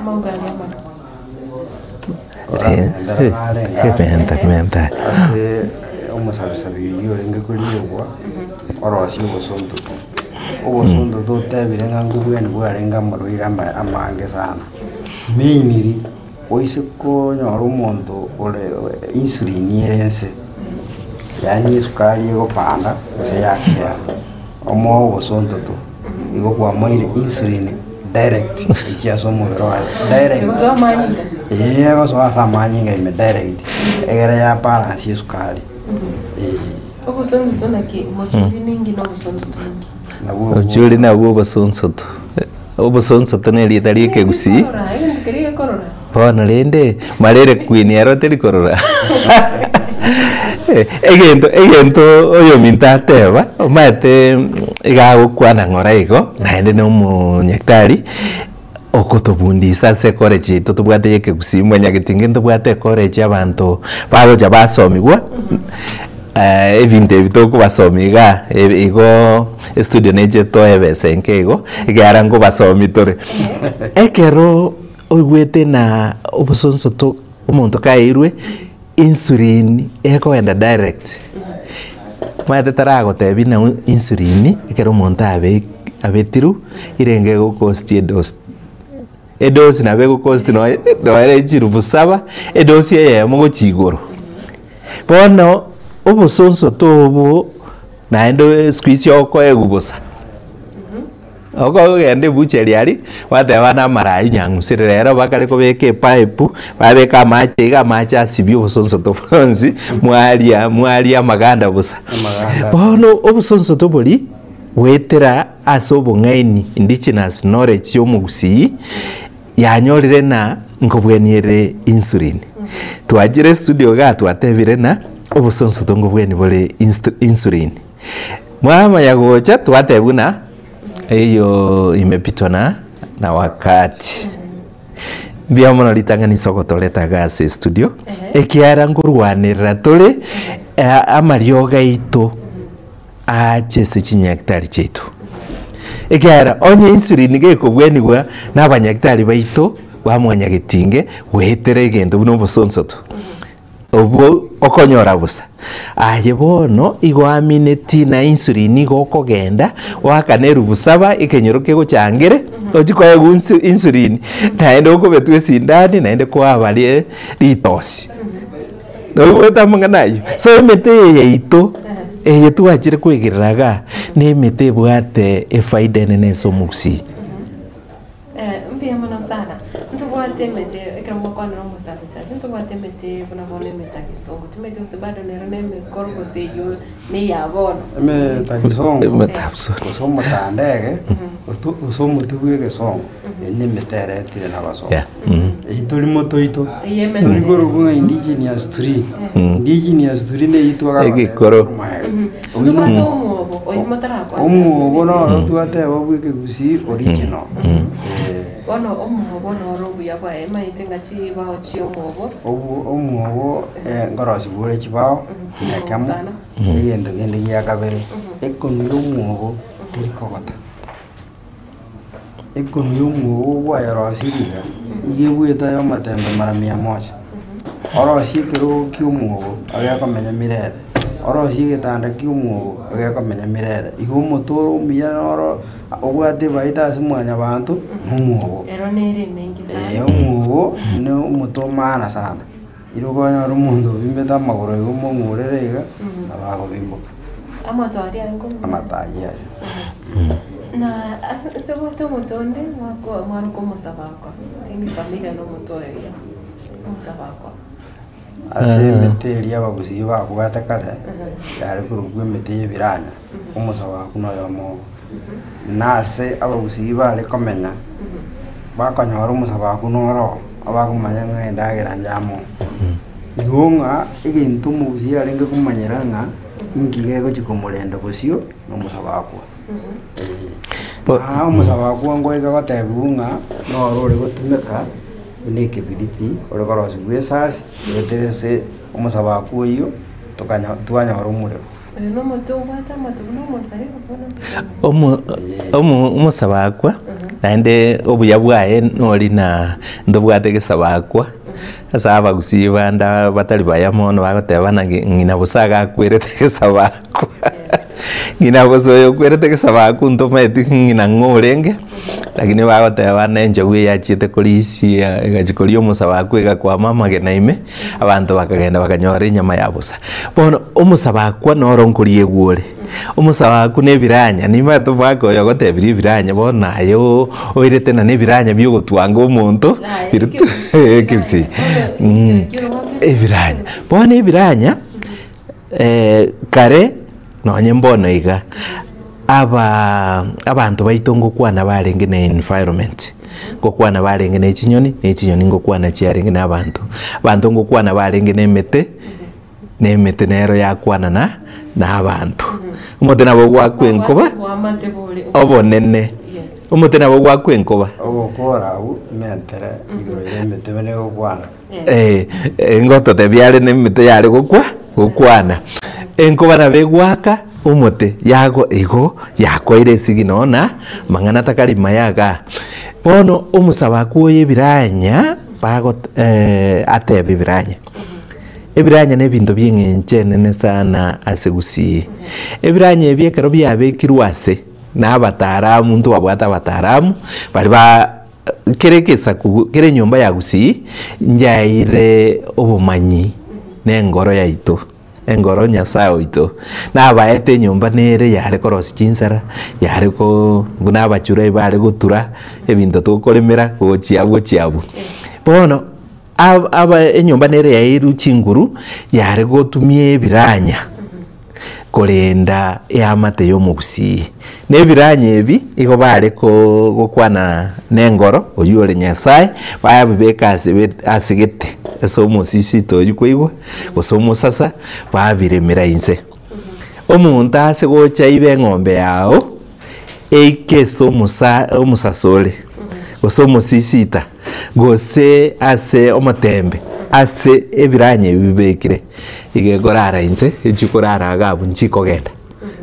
Amauga aria amare. Koramentere narenge Menta, menta. ase omosabisabi oyio orenge koriegwa, orosie obosontoto. Obosontoto otebire ng'a nkobweni bwarenge amarwaire ama amange sana, mainly oise konyora omonto ore insulin ere nse, yaani esukari egopanda gose yakea, omoe obosontoto, igo kwamoire insulin direct gochia ase omobere oye direct. Gosoa amanyinga. Eeh egosoa ase amanyinga ime direct, egere ya balance esukari, eh. Obosonsoto naki? Mochuri ninki na obosonsoto ninki? Nabwo obwo. Ochuri nabwo obosonsoto. Obosonsoto na erieta ria ekegusii. Gekorora, egento keria gekorora. Bono rende, marere queen ero teri korora. Egento egento oyominto ateba, omanyete iga agokwana ng'ora igo, naende na omonyaktari, okotobundisa ase ecollege yaito tobwate ya ekegusii mwanyagetinga ntobwate ecollege abanto bagocha basomigwa, ebinto ebi tokobasomia igaa, igo estudio neche toe ebesa enke igo, ekiagera nkobasomia tore. Ekero oigwete na obosonsoto omonto kaeirwe insulin ekoenda direct, omanyete taragotebia ng'a insulin ekero omonto abe abetirwe, irenge egokosti edosi, edosi nabo egokosti nonye nonye chirubu saba, edosi eyemo gochia igoro. Bono obosonsoto obo naende siku hizi okoegwa bosa. Okogenda ebucheri aria, gwateba na amarayi nyang'usire rero bakare kobeka epipe, babeka amache iga amache asibie obosonsoto bwonsi, mwaria mwaria amaganda bosa. Amaganda. Bono obosonsoto boria. goetera ase obong'aini, indigenous knowledge ya omogusii, yanyorire na nkobwenia ere insulin. Twachire estudio igaa twatebire na obosonsoto nkobweni bore insulin. Mwamanya gocha twatebwa na eyo imepitwa na na wakati. Mbuya mono ritang'ani ase ogotoreta iga ase estudio, ekiagera nkorwanerera tore amariogo aito aache ase chinyagitari chiaito. Ekiagera onye insulin gekobwenigwa na abanyagitari baito ba mwanyagetinge goetera egento buna obosonsoto, obwo okonyora bosa. Aye bono igo amineti na insulin igo okogenda oakane erubu saba ekenyoro kegochangere ochie koegwa insulin naende okobetwa esindani naende kwabarie ritosi. Noigwete amang'ana ayio? So emete eye yaito eye twachire koegerera igaa, na emete ebwate efaida enene ase omogusii. Mbuya mono sana. Ntobwate emete ekero mogokwanera omosabisabi, ntobwate emete buna bono emetagisongo, timanyeti gose bado nero na emekoro gose eywo na eya bono. Emetagisongo Emetagisongo. gose omotandege, gose omote bwa egesongo, eye na emete eretire na abasongo. Yeah. Mm. Eyio tori motoito, Eyio emete. tori korokwa ng'a indigenous tree. Indigenous tree neyio twagakora Egekoro. Ntobwate omwobo oyio motarakwana. Omwobo noro twateba bwa ekegusii original. Eh. Bono omwobo noro obuya bwaye maete ng'a chibao chia omwobo. Obwo omwobo nkorosigwa ore chibao Chibao nekemo, sana. egento kende gia kabere, ekonu ya omwobo teri kogota. Ekonu ya omwobo kwayerosia iga, iga ebwete aye omotembe mara mia moja. Orosie ekerogo kia omwobo, egekomenya mirere, orosie egetanda kia omwobo, egekomenya mirere. Igo omote ore omuya noro obwate efaida ase mwanyabanto, na omwobo. Ero nere emenge sana. Eeh omwobo na omote o maana sana, iro okonyora omonto obimbete amagoro igo omong'urere iga, nabo akobimboka. Amato aria aye nkoruga. Amato ayio aye. Na ntobwate omonto onde mwako mwaroka omosabakwa, tindi familiar na omonto oyo iga, omosabakwa. Ase emete eria abagusii babwate kare, yare korokwa emete ya ebiranya, omosabaku noyomo obo. Na ase abagusii bare komenya, bakonyora omosabaku noro oo, abakomanya ng'a endagera njamo. Igo ng'a egento omogusii arenge komanyera ng'a inki gegochia komorenda bosio, na omosabakwa. Ee. Omosabakwa ngoika gotebiwa ng'a noro ore gotumeka buna ekebiriti, ore korosigwa esasi, goetera ase omosabakwa oyio, tokanya twanyora omorero. Oyo nomote obwate amato buna omosabibu bono. Omo omo omosabakwa, naende obuya bwaye nori na ntobwate egesabakwa, ase abagusii bande batari baya mono bagoteba ng'a ng'ina bosa iga akwerete egesabakwa. Ng'ina bosa oyo okwerete egesabakwa ntomaeti ng'ina ng'o orenge, lakini bagoteba na enchogu eyachiete korisia egachia koria omosabakwa egakwama amagena ime, abanto bakagenda bakanyora enyama ya bosa. Bono omosabakwa noro nkoriegwa ore, omosabakwa na ebiranya nimanyete omwaka oyo ogotebirie ebiranya bono aye oirete na ebiranya bia ogotwanga omonto ekegusii ebiranya. Bono ebiranya. Kare nonye mbono iga, abaa abanto baito ngokwana barenge na environment, ngokwana barenge na echinyoni, na echinyoni ngokwana chiarenge na abanto. Abanto ngokwana barenge na emete, na emete nero yakwana na na abanto. Omote nabo ogwakwa enkoba, obonene, omote nabo ogwakwa enkoba. Ogokora abwo, mentere igoro ya emete buna egokwana. Eh, ngototebia are nemete yare gokwa gokwana enkoba nabo egwaka omote yago igo yakwaire esegi nona mang'ana takari maya igaa. Bono omosabakwa oyo ebiranya bago ateba ebiranya, ebiranya na ebinto bia eng'encho enene sana ase gusii. Ebiranya ebi ekero biabekirwe ase na abataalamu ntwabwate abataalamu baria ba. Kera egesaku, kera enyomba ya Gusii njaeire obomanyi na engoro yaito, engoro Nyasae oito. Nabaete enyomba nere yare korosia chinsara, yare ko buna abachurai bare gotura ebinto tokoremera gochia abwo gochia abwo. Bono aba enyomba nere yaeirwe chinguru, yare gotumia ebiranya. korenda eamate y'omogusii. Na ebiranya ebi igo bare gokwana nengoro, oyio ore Nyasae, babibeka ase ase gete, ase omosisito oyio kwaigwa, gose omosasa, babiremera inse. Omonto ase gocha aibe eng'ombe yao, eike ase omosa omosasa ore, gose omosisita, gose ase omotembe, ase ebiranya ebi bibekire, iga ekorara inse, echi korara iga abwo nchikogenda,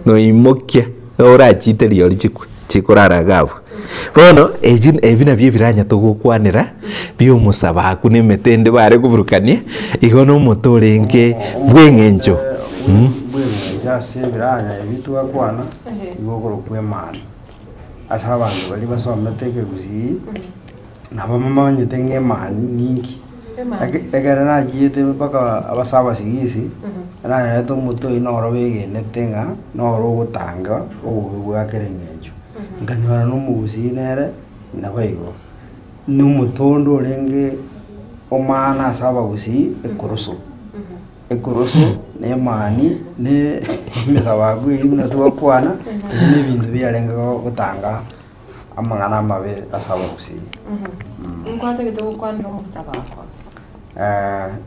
noimokia orachite riori chikwe, chikorara iga abwo. Bono echi ebi nabio ebiranya togokwanera bia omosabaku na emete ende bare koburukania, igo na omote orenge bw'eng'encho. Bw'eng'encho ase ebiranya ebi twakwana, igo okorokwa emani. Ase abanto baria basomete ekegusii, nabo bamanyete ng'a emani ninki. Ekero nachiete mpaka ase abasigisi, nanyarete omote oyio noro begenete ng'a noro ogotanga obobe bwa kera eng'encho. Nkanyora na omogusii nere naboigo, na omotondo orenge omana ase abagusii ekoroso. Ekoroso na emani na emesabaku eywo buna twakwana, ebi na ebinto biarenge gotanga amang'ana amabe ase abagusii. Nkwatagete gokwanera omosabakwa.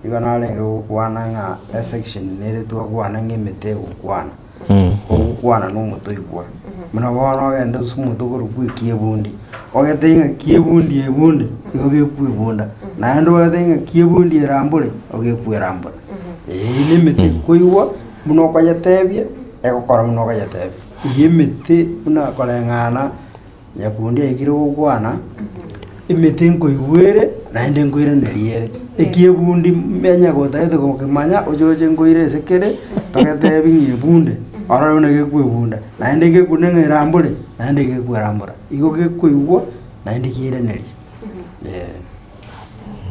Igo narenge gokwana ng'a esection nere twakwana ng'a emete egokwana, ogokwana na omote oigwa. Buna bono ogende ase omote okorokwa ekiabundi, ogetebie ng'a kiabundi ebunde, igo gekwebunda, naende ogetebie ng'a kiabundi erambore, igo gekwerambora. Eyio na emete ekoigwa buna okoyetebia, egokora buna okoyetebia. Eyio emete buna koreng'ana nyakundi aikire gokwana, emete nkoigwa ere naende nkoiraneria ere. Ekiabundi onye gotagete gokemanya oche oche nkoire ase kere togetebi ng'a ebunde, orore buna gekwebunda, naende gekune ng'a erambore, naende gekwerambora. Igo gekoigwa naende kiairaneria, eh.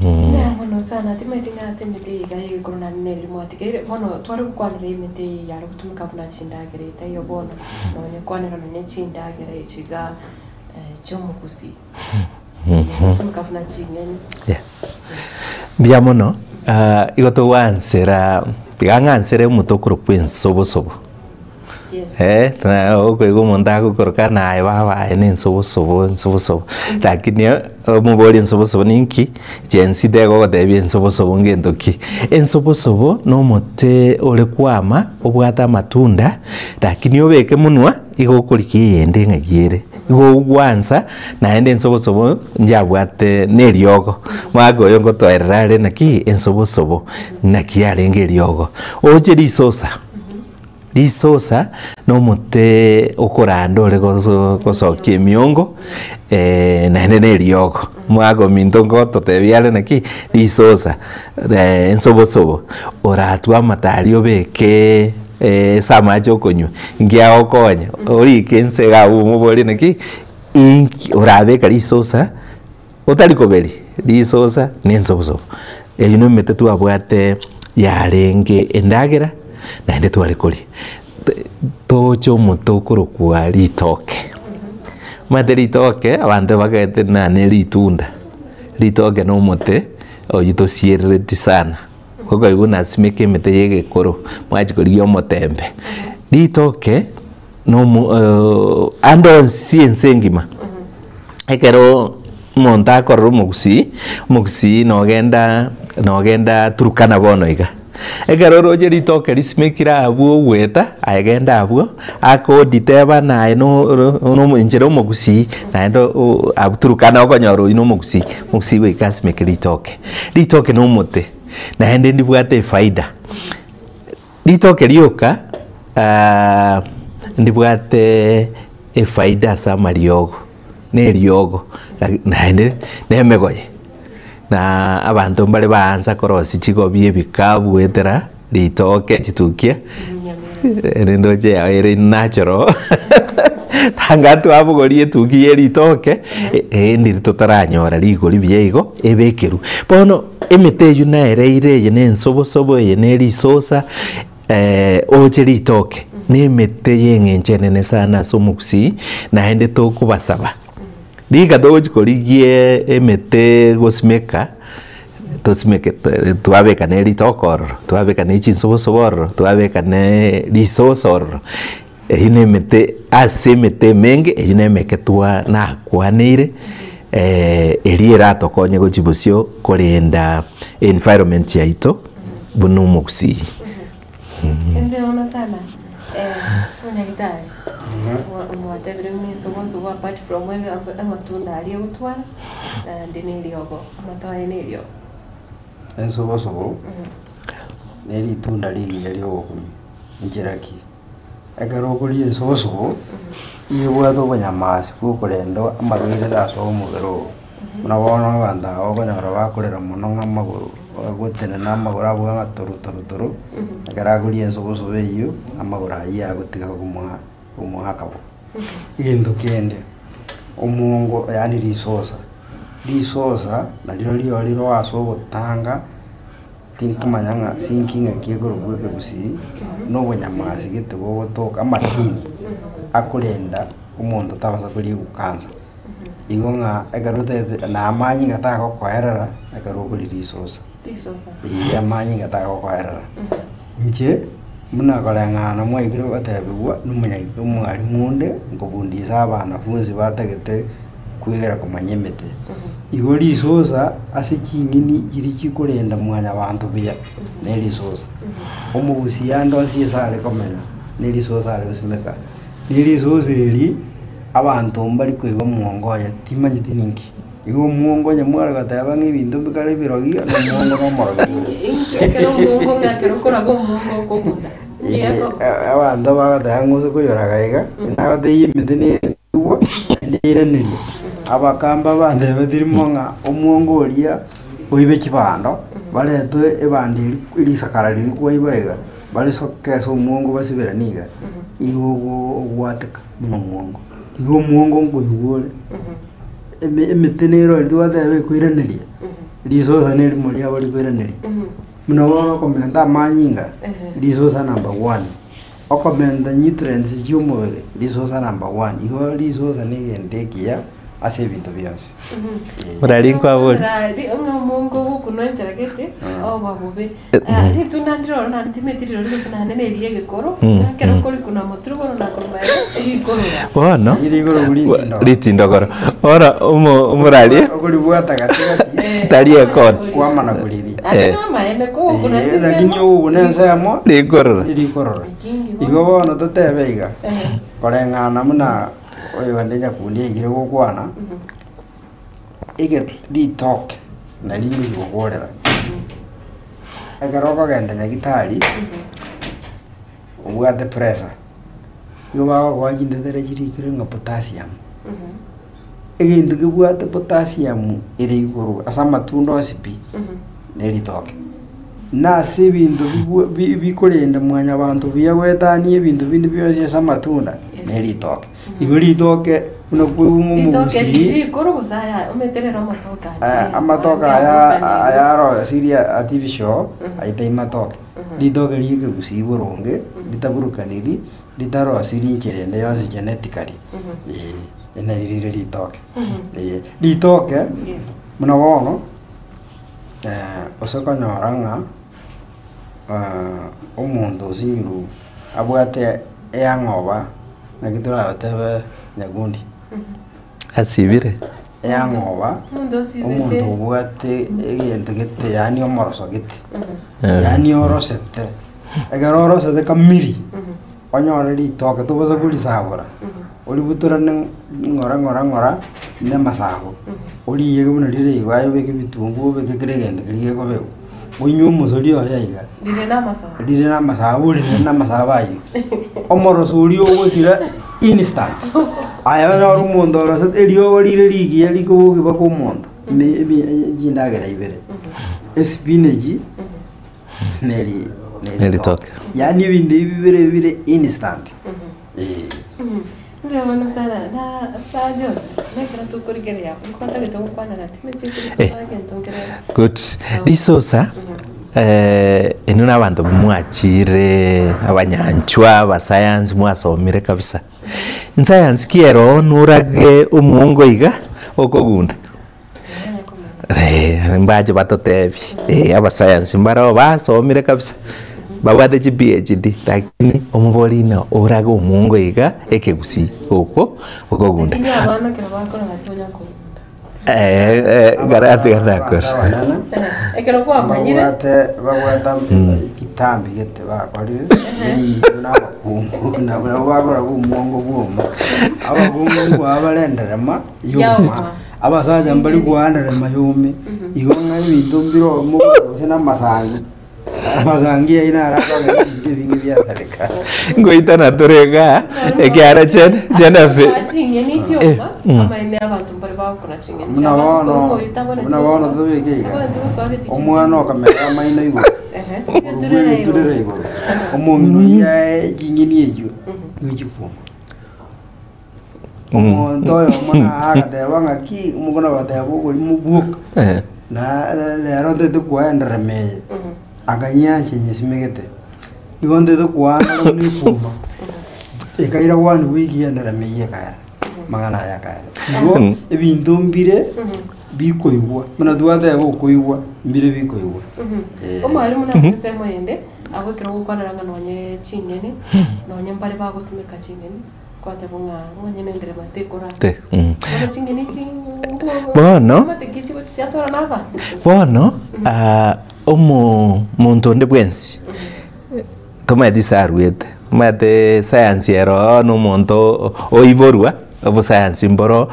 Mbuya mono sana, timanyeti ng'a ase emete eye iga y'egekoro naende nere mwatigeire, bono tware gokwanera emete eye yare gotumeka buna chindagera etaiyo bono, nonye kwanera nonye chindagera echi iga chi'omogusii, gotumeka buna ching'eni. Yeah. Mbuya mono, igo togwansera, tiga ng'ansere omote okorokwa ensobosobo. Yes. Eh, na okoigwa omonto agokoroka naye baba aye na ensobosobo ensobosobo, lakini omoborie ensobosobo ninki, Gen-z tegogotebia ensobosobo ngento ki. Ensobosobo na omote ore kwama obwate amatunda, lakini obeke monwa igo okorigia eyende ng'ai ere. Igo ogwansa naende ensobosobo njabwate na eriogo, omwaka oyo ngotoerera are naki ensobosobo naki yarenge eriogo. Oche risosa. Risosa nomote okoranda ore gosokia emiongo naende na eriogo. Omwaka ominto ngototebia are naki, risosa ensobosobo oratwe amato aria obeke ase amache okonywa, inki agokonya? Orike inse iga abwo omoborie naki, inki orabeka risosa Otari koberia risosa na ensobosobo, eyio nemete twabwate yarenge endagera naende tware koria. Toche omote okorokwa ritoke, omanyete ritoke abanto bagete buna ne ritunda, ritoke na omote oywo tosierereti sana, okoigwa buna simeka emete ya egekoro, mwachia korigia omotembe. Ritoke na omo ande onsi ense engima. Ekero omonto akorora omogusii, omogusii nogenda nogenda Turkana bono iga. Ekero oroche ritoke risimekire abwo ogweta, aye genda abwo, akodi teba naye no inche na omogusii, naende o abwo Turkana okonyora oywo na omogusii, omogusii goika asimeke ritoke. Ritoke na omote, naende ndibwate efaida. Ritoke rioka ndibwate efaida ase amariogo, na eriogo naende na emegoye, na abanto mbare baansa korosia chigobi ebikabu goetera ritoke chitukia, ere ndoche yao ere natural tanga twabogoria etuki ya eritoke, endi totaranyora rigori buya igo ebekerwe. Bono Emete eyio naereire eye nensobosobo, eye nerisosa, oche ritoke, nemete y'eng'encho enene sana ase omogusii, naende tokobasaba. Riika togochi korigia emete gosimeka. Tosimeke twabeka ne ritoke ororo, twabeka ne chinsobosobo ororo, twabeka ne risosa ororo, eywo na emete ase emete emenge eywo na emeke twa nakwaneire eria eratokonye gochia bosio korenda environment yaito buna omogusii. Mbuya sana omonyagitari mwatebire buna ensobosobo apart from amatunda aria egotwara naende na eriogo amato aye na eriogo. Ensobosobo na eritunda rigiya ria obokumia, nchera ki? Ekero okoria ensobosobo, nigo ebwate obonyamasi bwa okorenda amarwaire ase omobere oo. Buna bono abanto aba okonyora bakorera mono ng'a amagoro, bagotenena amagoro abwo ng'a toro toro toro, ekero akoria ensobosobo eywo, amagoro aywo agotiga komoa komoaka bo. Egento kende, omongo yaani risosa, risosa nario riorire ase ogotanga tinkomanya ng'a sinki ng'aki ekorokwa ekegusii, na obonyamasi gete bogotoka amadini akorenda omonto tabasa koriegwa cancer. Igo ng'a ekero otagete na amanyinga tagokoerera ekero okoria risosa. Risosa. Eeh amanyinga tagokoerera. Inche, buna koreng'ana mwaikire gotebiwa na omonyagetari omwalimu onde, nkobundisa abanafunsi batagete kwegera komanya emete. Igo risosa ase ching'eni chiria chikorenda mwanyabanto buya, ne risosa. Omogusii ande onsi ase are komenya, ne risosa are gosimeka. Ne risosa eri, abanto mbari koigwa omongo oye, timanyeti ninki. Igo omongo onye mware goteba ng'a ebinto mbikare ebirogi, na omongo na omorogi. Inki ekero omongo ng'a ekero okoraga omongo okogunda? Inki gekoba? Abanto bagoteba ng'a ose koyoraga iga, nagotebi emete nere igwa, naende yairaneria. Abakamba bantebetie rimo ng'a omongo oria oibe chibando, barete ebando eria risakara riria kwaiba iga, barisoke ase omongo basiberanie iga, igo ogwateka buna omongo. Igo omongo nkoigwa ore. Eme- emete nero eria twateba ekoiraneria, risosa na erimo riabo rikoiraneria. Buna bono okomenta amanyinga, risosa number one, okomenta nutrients chia omobere, risosa number one. Igo risosa na egento ekiya ase ebinto bionsi. Orari nkwabori. Orari ng'a omongo ogokunwa enchera gete, oba bobe. Ritunda ndire ororo naende timeti rirori gose naende na eria egekoro, ekero okorikuna motwe igoro na korwa magega, erikorora. Bono Riri igoro ritindogoro. ritindogoro bono omo omoraria Okoribwata gatigati tari ekona kwamana koriri. Ande namaene kogokuna Eh, lakini chinsemo, ogokuna ensemo rikorora rikorora. Ekingi bono. Igo bono totebe iga, Ehe. koreng'ana buna oyonde nyakundi aigire gokwana, ege ritoke nari ngochi gokorera. Ekero okogenda nyagitari, obwate pressure, nigo bagokoa chintetere chirikire ng'a potassium. Egento kebwate potassium ere igoro ase amatunda onsi pi, na eritoke. Na ase ebinto bibwa bi bikorenda mwanyabanto buya goetania ebinto binde bionsi ase amatunda, na eritoke. Igo ritoke buna koigwa Ritoke omogusii rikoro gose aya omete rero amatoke achire. amatoke aya ayarosirie artificial aye tai matoke. Ritoke ria ekegusii boronge ritaburukaniri ritarosirie inchera ende yonsi genetically eh nari rire ritoke. Eh ritoke Yes. buna bono ase okonyora ng'a omonto osinyirwe abwate eyang'oba naki torabatebe nyakundi. Asibire. Eyang'oba, Omonto osibete. omonto obwate egento gete yaani omoroso gete, yaani orosete, ekero orosete kamiri, onyore ritoke tobasa korisabora, oributorane ng'ora ng'ora ng'ora na amasabo, oriyeke buna rire igo aye obeke ebitunguo obeke kera egento keria gekobekwa, onywe omosori oye iga. Rire na amasabo. Rire na amasabo orire na amasabo ayio, omoroso oria ogosira instant. Aye onyore omonto orosete eriogo rire rigiya rikobokia mpaka omonto, ime ebi chindagera ibere, espinach na eri na Eritoke. Yaani ebinto ebi bibere bire instant, eh. Mbuya mono sana na Sir John, nekero tokorigereria nkotagete gokwana na timeti ase risosa egento nkere Good. Risosa inwe na abanto mwachire abanyanchwa abasayansi mwasomire kabisa. Nsayansi ki ere oo norage omongo iga okogunda? Eh, mbache batotebi eh, abasayansi mbaro basomire kabisa babwate chi PhD lakini omobori ng'a orage omongo iga ekegusii okwo okogunda. Lakini abana ekero bakora batonya kogunda. Eh, eh, garati Abanto gatakora. abanene Ekero kwamanyire babwate babwate chitambi gete bakorire buna abakungu nabo nabo bakora bwa omongo bwoma abakungu mbwa barenderema yoma Yaoma. abasacha mbari kwanderema yome igo ng'a ebinto mbire omogoro gose na amasangi amasangi aywo naro akogera ebinto ebinge biasareka. Ngoitana tore igaa ekiara chene chenefe ching'eni chioma amaene abanto mbare bagokora ching'eni Buna bono buna bono tobeke iga omwana okamera amaino igoro orugwe igoro omong'ina oyio ae ching'eni echio nigo chikwoma. Omonto oyomo na agateba ng'aki omokona agateba oborimo bwoka na rero ntagete koenderema eye akanyiancha nyesimegete igo ntagete koanga buna ekwoma ekaira one week enderema eywo ekaera amang'ana aya akaera. Igo ebinto mbire bikoigwa buna twateba okoigwa mbire bikoigwa eh. Omwalimu nase ensemo eyende abwo ekero ogokwanera ng'a nonye ching'eni nonye mbare bagosimeka ching'eni kwateba ng'a omonyene enderema tekora Te, mm. bono ching'eni chingu Bono. mateki chigochi chiatwara na abanto Bono ah, omo monto onde bwensi tomaeti ase arwete, omanyete science ero oo na omonto oiborwa obosayansi mboro,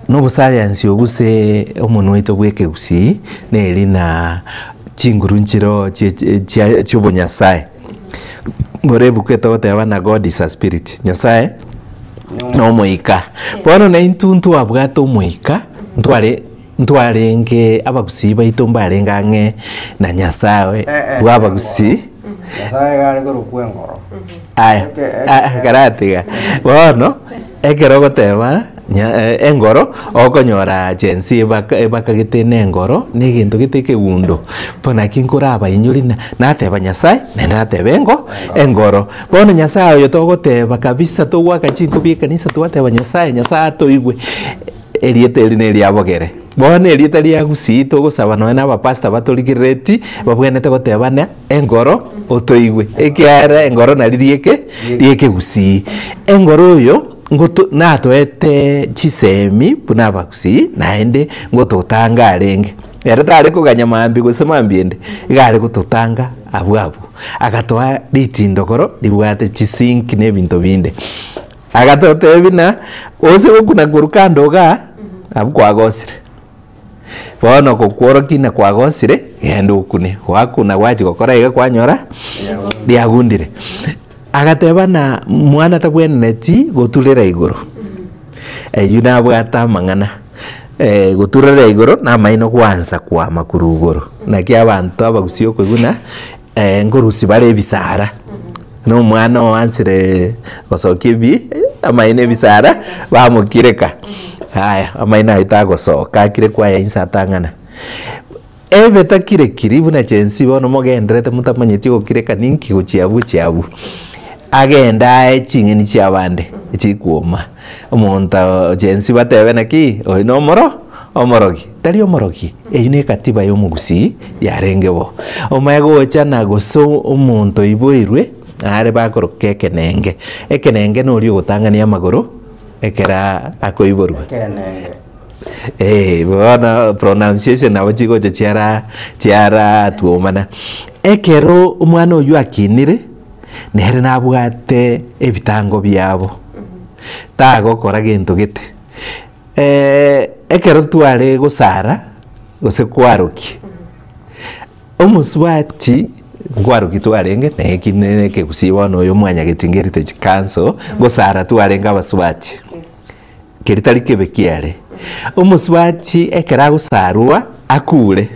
na obosayansi obwo ase omonwa oito bwa ekegusii neri na chinguru nchiroo chie chia chia obonyasae. Mboro ebuku etogoteba na God is a spirit, Nyasaye na omoika. Bono na intwe ntwabwate omoika, ntware ntwarenge abagusii baito mbarenge ang'e na Nyasaye bwa abagusii. Nyasaye iga are korokwa engoro. Aya, Eke- karatiga bono ekero ogoteba nya- eh, engoro okonyora chensi ebaka ebakagete na engoro na egento gete ekegundo bo naki nkorabainyori na nateba Nyasaye naende nateba engo engoro. Bono Nyasaye oyo togoteba kabisa togoaka chinkobi ekanisa twateba Nyasaye, Nyasaye atoigwe erieta eri na eriabogere. Bono erieta ria gusii togosaba nonye na abapastor batorigerereti babwenerete goteba ng'a engoro otoigwe, ekiagera engoro nari rieke riekegusii. Engoro oyo ngoto natoete chisemi buna abagusii naende ngototanga arenge. Ere tare koganya mambia gose mambia ende, iga are gototanga abwo abwo. Agatoa ritindogoro ribwate chisinki na ebinto binde. Agatotebia ng'a ose gokuna korwa kando igaa, abwo kwagosire. Bono gokworokia ng'a kwagosire, genda okune. Gwakuna gwachia gokora iga kwanyora riagundire. Agateba ng'a mwana tabwenereti goturera igoro, eywo nabwate amang'ana goturera igoro na amaino gwansa kwama korwa igoro. Naki abanto abagusii okoigwa ng'a nkorusia bare ebisara, na omwana oansire gosokia ebi amaino ebisara bamokireka, aya amaino aywo tagosoka akire kwaya inse atang'ana. Ebe takirekiri buna chensi bono mogenderete motamanyeti ogokireka ninki gochia abwo gochia abwo. Agende ae ching'eni chiabande chikwoma, omonto chensi batebe naki oyo na omoro omorogi, tari omorogi, eywo na ekatiba ya omogusii yarenge bo. Omanye gocha na gose omonto oiboirwe are bakoroka ekenenge, ekenenge noria ogotang'ania amagoro ekero akoiborwa. Ekenenge. Eh, bono pronunciation nabo chigocha chiara chiaratwomana. Ekero omwana oywo akinire, nere nabwate ebitango biabo, tagokora gento gete. Ekero tware gosara gose kwarokia, omosubati nkwarokia twarenge na eki na ekegusii bono oyo mwanyageti heritage council, gosara twarenge abasubati. Keria tari kebe kiare. Omosubati ekero agosarwa akure,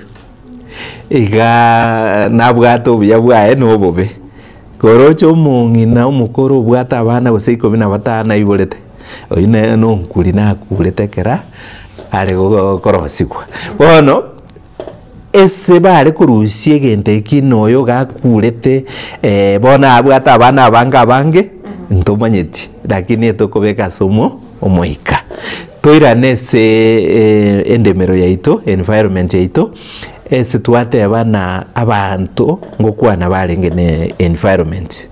igaa nabwate obuya bwaye na obobe. Koroche omong'ina omokoro obwate abana gose ikomi na batano aiborete, oyio nere nonkuri nakurete ekera are korosigwa. Bono, ase bare korusia egento eki na oyo gakurete bono abwate abana abange abange, ntomanyeti, lakini etokobeka ase omo omoika. Toirane ase endemero yaito, environment yaito, ase twateba na abanto ngokwana barenge na environment.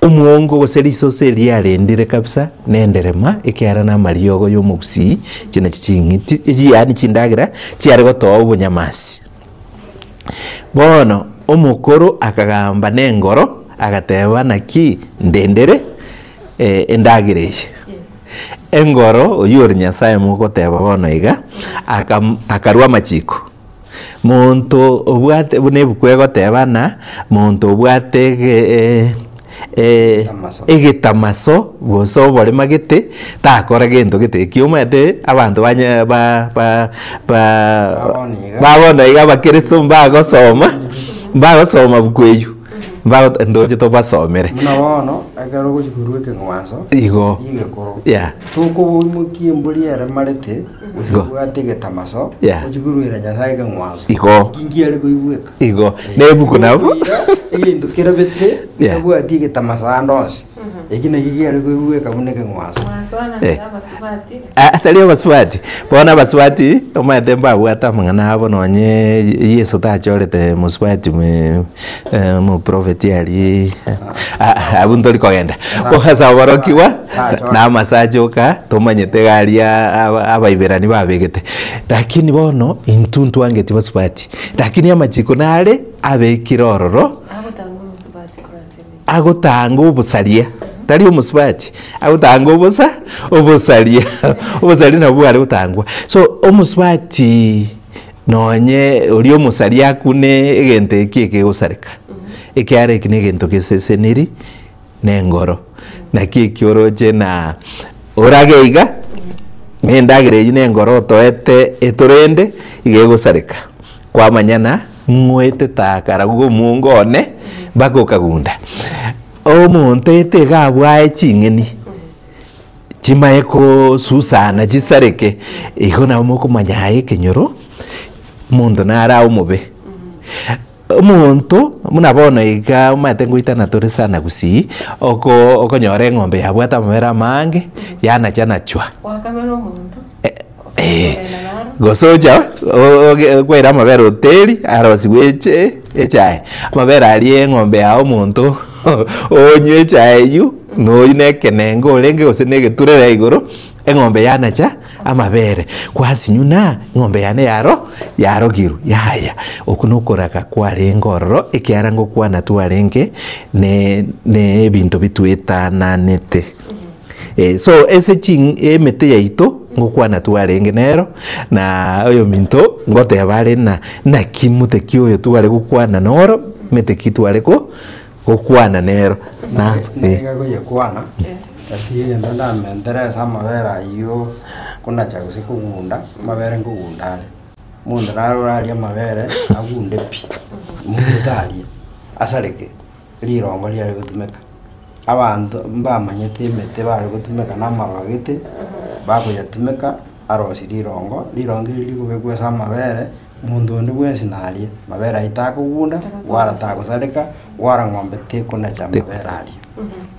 Omwongo gose risosa eria riarendire kabisa na enderema ekiagera na amariogo ya omogusii echi nachi ching'iti echi yaani chindagera chiare gotoa obonyamasi. Bono omokoro akagamba na engoro agateba naki ndendere endagera eye. Engoro oyio ore Nyasaye mogoteba bono iga, akarua amachiko. Monto obwate buna ebuku egoteba ng'a monto obwate egetamaso gose oborema gete takora gento gete ekio omanyete abanto banye ba ba ba ba bono iga abakeresto mbagosoma mbagosoma buku eywo mbago ndoche tobasomere. Buna bono ekero ogochia korwa ekeng'wanso Igo rigekoro yeah. tokoimokia embori eremarete Gose Igo. obwate egetamaso, Yeah. ochie koruera Nyasae ekeng'wanso. Igo. Eki nkiare koigweka. Igo. Na ebuku nabo. Okoira egento kerabete Yeah. getabwati egetamaso ande onsi. Eki nakio kiare koigweka buna ekeng'wanso. Mwaswana Eh. na abasubati. Ah, tari abasubati. Bono abasubati, omanyete mbabwate amang'ana abo nonye Yeso tachorete mosubati me omoprofeti aria ah, abwo ntori kogenda. Ase aborokigwa, na amasacha oka, tomanyete iga aria abaiberani babegete. Lakini bono, intwe ntwangeti basubati, lakini amachiko nare abekire ororo, Agotanga omosubati korwa ase emechie. agotanga obosaria, tari omosubati, agotanga obosa obosaria, obosaria nabwo bware gotangwa. So omosubati nonye oria omosaria akune egento eki ekegosareka, ekiagera eki na egento geseseniri na engoro. Naki eki oroche na orage iga, na endagera eywo na engoro otoete etorende, iga egosareka. Kwamanyana ng'oete takaragwa omongo one mpaka okagunda. Omonto ete iga abwae ching'eni, chimaye kosusana chisareke, igo nabo mokomanya aye ekenyoro, omonto nare abe omobe. Omonto buna bono iga omanyete ngoitana tore sana gusii, oko okonyora eng'ombe yabwate amabere amange, yanacha nachwa. Gwakamera omonto. Eh, Okogenda naro. gose ocha kwaira amabere hoteli arosigwe eche echae, amabere aria eng'ombe yago omonto onywe echae eywo, noywo na ekenengo orenge gose na egeturera igoro, eng'ombe yanacha amabere, kwasinywa na eng'ombe yane yaro yarogirwe yaya. Okwo na okoraga kwarenge ororo ekiagera ngokwana twarenge ne ne ebinto bitwetananete. So ase ching emete yaito ngokwana twarenge nero, na oyominto ngoteba are ng'a naki mote ki oyo tware gokwana noro, mete ki tware ko gokwana nero na eh. Nigo koyekwana, ase egento ndamentere ase amabere ayio konacha gose kogunda, amabere nkogunda are. Omonto naro orarie amabere agunde pi, omonto taria, asareke, rirongo riare gotumeka. Abanto mbamanyete emete bare gotumeka na amaroba gete, bakoyatumeka arosie rirongo, rirongo eri rikobekwa ase amabere, monto onde bwensi narie, mabere ayio takogunda, wala tagosareka, wala ng'ombe tekonacha amabere aria,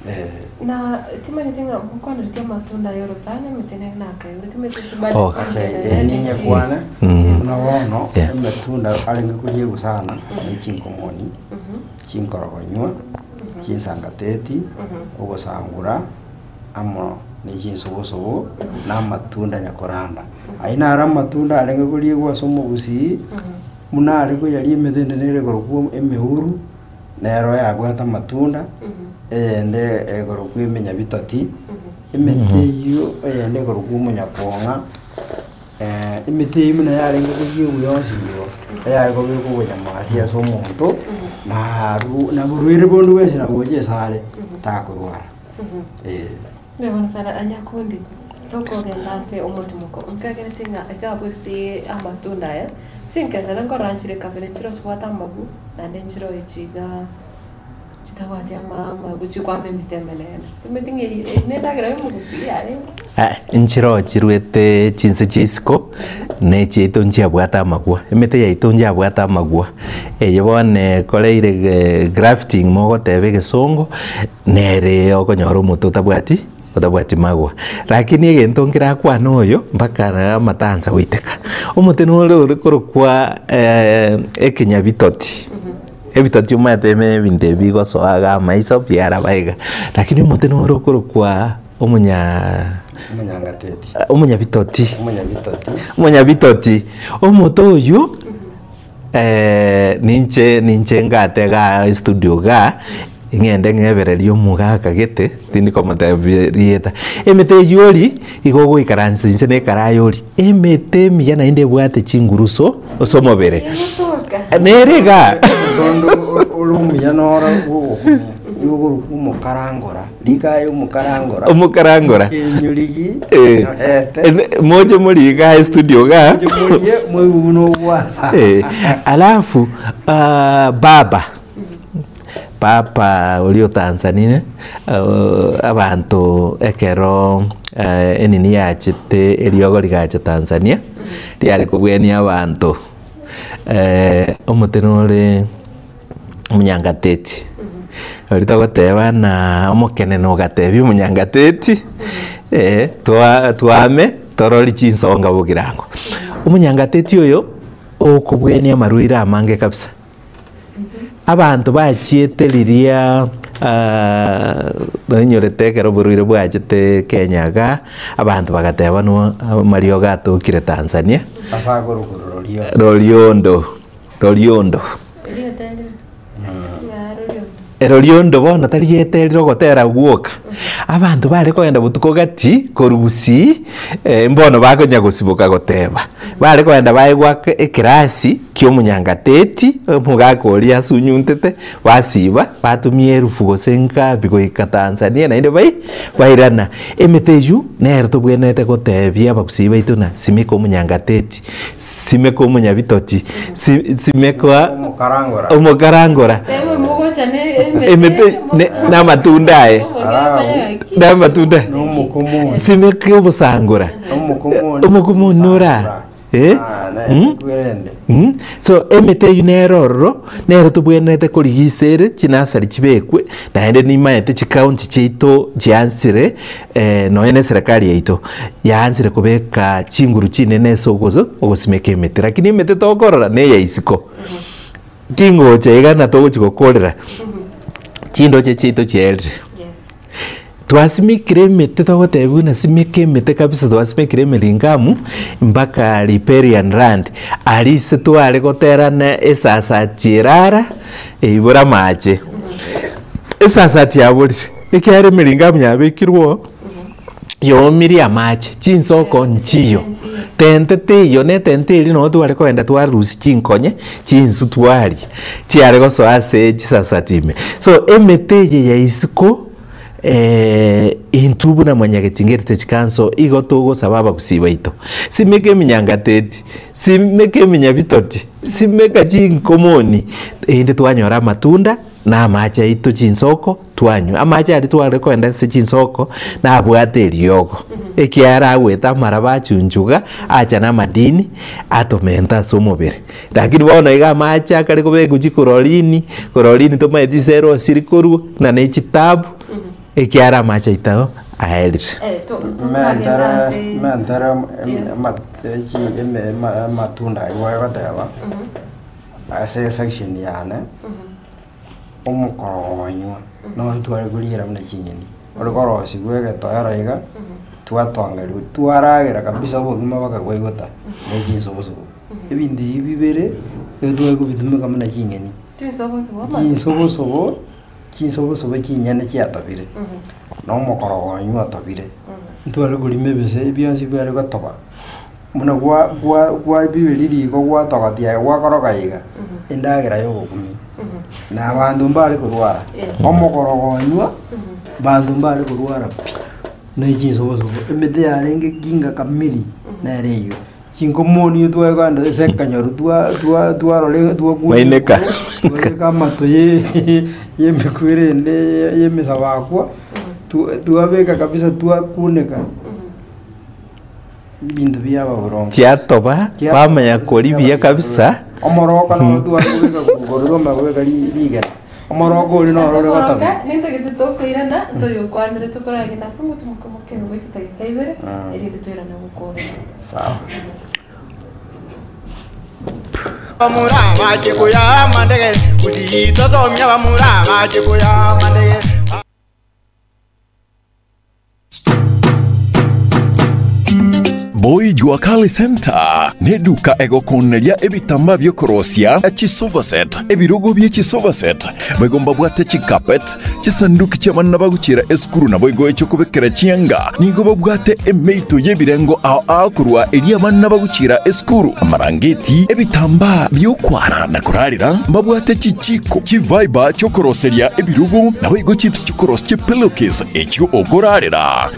eh. Na timanyeti ng'a mokwanereti amatunda aya orosana emete nere nakaigure timanyeti ase bado Okay. chingenere Okay, ne ninye chi- kwane, Mm. buna bono, Yeah. emetunda arenge koriegwa sana, ne chinkomoni, chinkorogonywa, chinsangateti, ogosangura, amo ne chinsubusubu, na amatunda nyakoranda. Ayio naro amatunda arenge koriegwa ase omogusii, buna are koyaria emete ende nere ekorokwa emeuru, nero yabwate amatunda, eyende ekorokwa emenyabitoti, emete eyio eyende ekorokwa omonyakong'a. Emete eyio buna yarenge koyia yonsi igo, eyare kobekwa obonyamasi ase omonto, na na borwaire bonde bwensi nabo gocha ase are, takorwara, eh. Mbuya mono sana anyakundi tokogenda ase omotimoko nkagerete ng'a iga abwo ase amatunda aya, chinkenene nkorora nchire kabere nchire chibwate amagu naende nchire echi igaa. Chitabwati amagu chikwama emete emenene. Emete ng'a eye eye nendagera y'omogusii yarenge. Nchiroo chiruete chinse chia isiko, na echiaito nchiabwate amagwa, emete yaito nchiabwate amagwa, eye bono ekoreire grafting mogoteba egesongo, nere okonyora omote otabwati. otabwati magwa. Lakini egento nkerakwane oyo mpaka na amatansa goiteka, omote nore ore korokwa ekenyabitoti, ebitoti omanyete ime ebinto ebi bigosoa iga amaiso biaraba iga, lakini omote nore okorokwa omonyaa Omonyangateti. omonyabitoti, Omonyabitoti. omonyabitoti, omote oywo ninche ninche ngate igaa estudio igaa, ng'ende ng'ebererie omogaka gete, tindi komotebia rieta. Emete eywo oria, igo ogoikaransa inse na ekarai oria, emete emiya naende ebwate chinguruso ase omobere. Nere igaa. Omotondo ore omuya noro bwogokumia, nigo okorokwa omokarangora, rikaye omokarangora. Omokarangora. Ekenyurigi, Eh, orete. ene- moche morie igaa estudio igaa. Moche morie, moigwe buna ogwansa. Eh, alafu ah, baba papa oria o Tanzania abanto ekero enini yachete eriogo rigacha Tanzania, riare kobwania abanto omote nore omonyangateti, oria togoteba ng'a omokenene ogatebia omonyangateti twame torori chinsonga bogirango. Omonyangateti oyo, okobwania amarwaire amange kabisa. Abanto bachiete riria nainyorete ekero oborwaire bwachete Kenya igaa, abanto bagateba no amariogo atokire Tanzania, Ase akorokwa Loliondo. Loliondo, Loliondo. Loliondo bono tari geterire ogotera gwoka, abanto bare kogenda botuko gati korwa gusii mbono bakonya gosiboka goteba, bare kogenda baegwa ekerasi kia omonyangateti, omogaka oria asunyuntete, basiba, batumia erufu gose ngapi goika Tanzania naende bai bairana. Emete eywo nero tobwenerete gotebia abagusii baito ng'a simeka omonyangateti, simeka omonyabitoti, si simeka Omokarangora. omokarangora, emete ne na amatunda aye, na amatunda aye, Nomokomoni. simeka obosangora, Omokomoni. omokomoni ora eh, Ah, mm. ne- Mm, so emete eywo nere ororo, nere tobwenerete korigia ase ere, chinasari chibekwe, naende nimaete chikaunti chiaito chiansire nonya na eserekari yaito, yaansire kobeka chinguru chinene ase ogoso ogosimeka emete. Lakini emete tokorora na eya isiko, tingocha iga na togochi gokorera, chindoche chiaito chiaerire. Twasimekire emete togotebiwa buna simeka emete kabisa twasimekire emeringamu mpaka riparian land, aria ase tware goterana esasati erara eibore amache. Esasati yaborire, ekiagera emeringamu yabekirwe oo, yoomirie amache, chinsoko nchiyo, tente teiyo, na etente eria nabo tware kogenda twarusia chinkonye, chinsu twaria, chiare gosoa ase chisasati ime. So emete eye ya isiko. Intwe buna Mwanyagetinga Heritage Council igo togosaba abagusii baito, simeka eminyangateti, simeka eminyabitoti, simeka chinkomoni, erinde twanyora amatunda na amache aito chinsoko twanywa. Amache aria tware kogenda ase chinsoko nabwate eriogo, ekiagera agwete amaraba achunchuga, acha na amadini, atomenta ase omobere. Lakini bono iga amache akare kobekwa chikororini, kororini tomaeti chisero chiri korwa, na ne chitabu, ekiagera amache aito ao aerire. Mentere mentere echi amatunda aywo egoteba, ase esection yane, omokorogo onywa, noro tware koriera buna chinyeni, ore korosiwa egetoero iga, twatongeriwa, twaragera kabisa obogima mpaka bwaigota, na chinsobosobo. Ebinto ebi bibere, nigo tware kobitumeka buna ching'eni. Chinsobosobo, chinsobosobo chinyene chiatobire, na omokorogo onywe otobire, ntware korima ebese bionsi biare gotoba, buna gwa gwa gwabiberia riko gwatogotia aye gwakoroga iga, endagera ya obokumia. Na abanto mbare korwara, omokorogo onywa, banto mbare korwara pi, na chinsobosobo, emete yarenge kinga kamiri, nere eywo. Chinkomoni twagenda ase ekanyoru twa twa twarora twakunya Baineka. twaineka amato ye yemekwe ende yemisabakwa twa twabeka kabisa twakuneka ebinto biaba boronge. Chiatoba, bamanya koria buya kabisa. Omoroka noro tware kobeka igoro twamanya kobeka ri rigena. Omorogo oria noro ore gotoka. Nintagete tokoirana toyokwanere tokoragenda ase omotumoka omokebe gose chidageka ibere erinde toirane gokorera. Sawa. Bamura bache koya mandegere gusii tosomia bamura bache koya mandegere. Boy Jua Kali Center neduka egokoneria ebitambaa bi'okorosia chisofa set, ebirogo bie chisofa set, boigo mbabwate chicarpet, chisanduki chi'abana bagochiera esukuru naboigo echi'okobekera chianga. Nigo babwate emeito y'ebirengo ao ao korwa eria abana bagochiera esukuru, amarangeti, ebitambaa bi'okwara na korarera, mbabwate chichiko, chiviber chi'okoroseria ebirogo, naboigo chips chi'okorosia chipillowcase echio okorarera.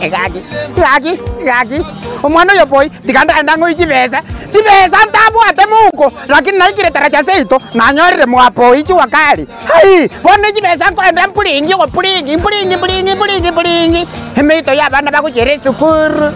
Gaki, gaki, gaki, omwana oyo boy, tiga ndagenda ng'oe chibesa, chibesa ntabwate mouko, lakini naikire taraja seito, nanyorire mwa boy jua kali. Hai! Bono chibesa nkoenda mpuringi ogopuringi, mpuringi mpuringi mpuringi mpuringi, emeito ya abana bagochiera esukuru,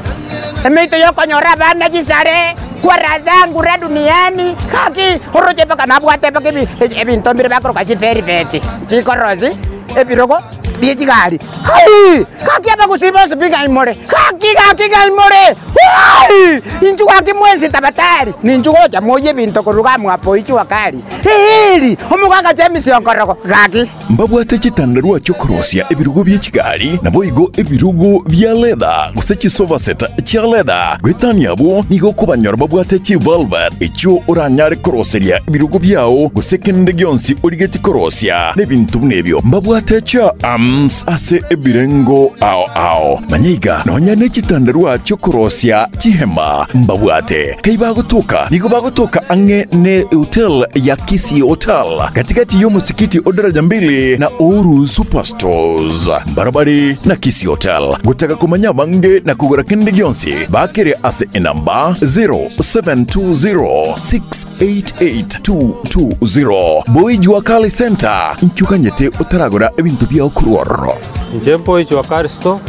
emeito ya okonyora abana chisare, kwara zangu ra duniani, gaki, oroche mpaka nabwate mpaka ebi ebinto mbire bakoroka chivelvet, chikorosi. Ebirogo bie chigari. Hai! Gaki abagusii bonsi pi ng'ai more? Gaki, gaki ng'ai more? Hai! Inchuo gaki mwensi tabatari, ninchu gocha moyie ebinto korwa iga mwapo ichua kari. Eeri! Omogaka James Onkorogo, gaki. Mbabwate chitandarua chi'okorosia ebirogo bie chigari, naboigo ebirogo bia leather, gose chisofa set chia leather. Goetania abwo, nigo okobanyora babwate chivelvet, echio oranyare koroseria ebirogo biao, gose kende gionsi origetie korosia, na ebinto buna ebio. Mbabwate chiarms ase ebirengo ao ao. Manya iga, nonya ne chitandarua chi'okorosia chihema mbabwate. Kai bagotoka? Nigo bagotoka ang'e ne hotel ya Kisii Hotel, gati-gati y'omosikiti o Daraja Mbili na Uhuru Superstores, mbarabare na Kisii Hotel. Gotaka komanya abange na kogora kende gionsi, bakere ase enamba 0720688220. Boy Jua Kali Center, inki oganyete otaragora ebinto biao korwa ororo? Inche Boy Jua Kali Store,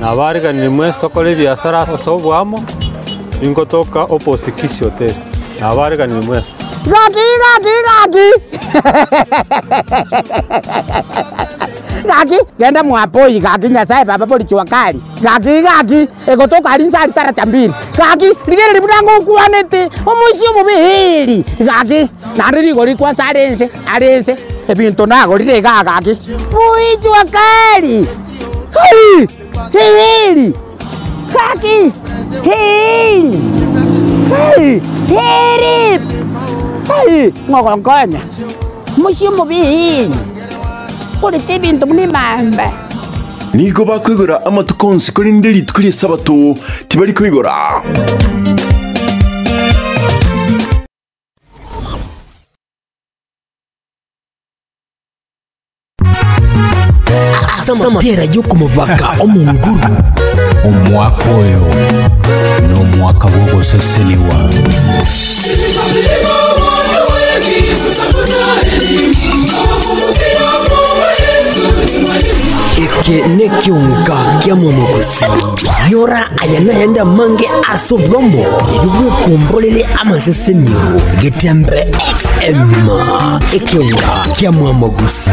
nabariganirie mwensi tokore ebiasara ase oboamo, ningotoka opposite Kisii Hotel. Nabareganire mwensi. Gaki, gaki, gaki! Gaki, genda mwapoi gaki Nyasaye baba bori jua kali. Gaki, gaki, egotoka aria inse aria taracha mbili. Gaki, rigereria buna ngokwanete, omoisia omobe heri. Gaki, naende rigori kwansa are inse, are inse, ebinto nagorire igaa gaki. Bui jua kali! Hai! Heri! Gaki! Heri! Hai! Heri! Hai! Ng'ogonkonya, mochie omobe, korete ebinto buna emamba. Nigo bakoigora amatuko onsi, korende rituko ri'Esabato tibari koigora. Ase amatera y'okomobaka Omonguru. Omwaka oyo nomwaka bw'ogosesenigwa. Eke nekionga kia mwamogusi. Nyora aya nayande amange ase obwamo erio bwekomborere amasesenio. Getembe FM ekionga kia mwamogusi.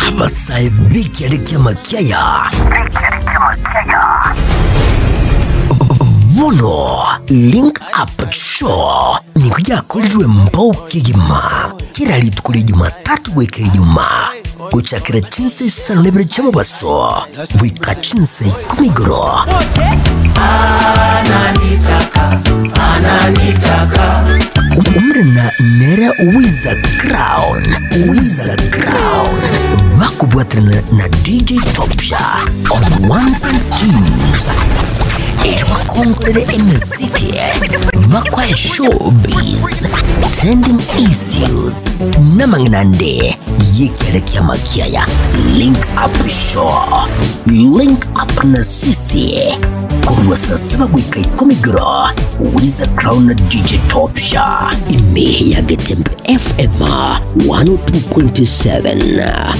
Abasae b'ekiare ki'amakiaya. Bono Link Up Show nigo yakorirwe mbao kegima kera rituko ria Jumatatu goika Ijumaa gochakera chinsa isano na ibere chi'omobaso goika chinsa ikomi igoro. Omorena nere Wiza Crown, Wiza Crown, bakobwaterana na DJ Topsha on ones and twos erio bakongorere emeziki, bakoe showbiz, trending issues namang'ina ande y'ekiare ki'amakiaya. Link Up Show, Link Up na sisi korwa saa saba goika ikomi igoro, Wiza Crown na DJ Topsha ime ya Getembe FM 102.7.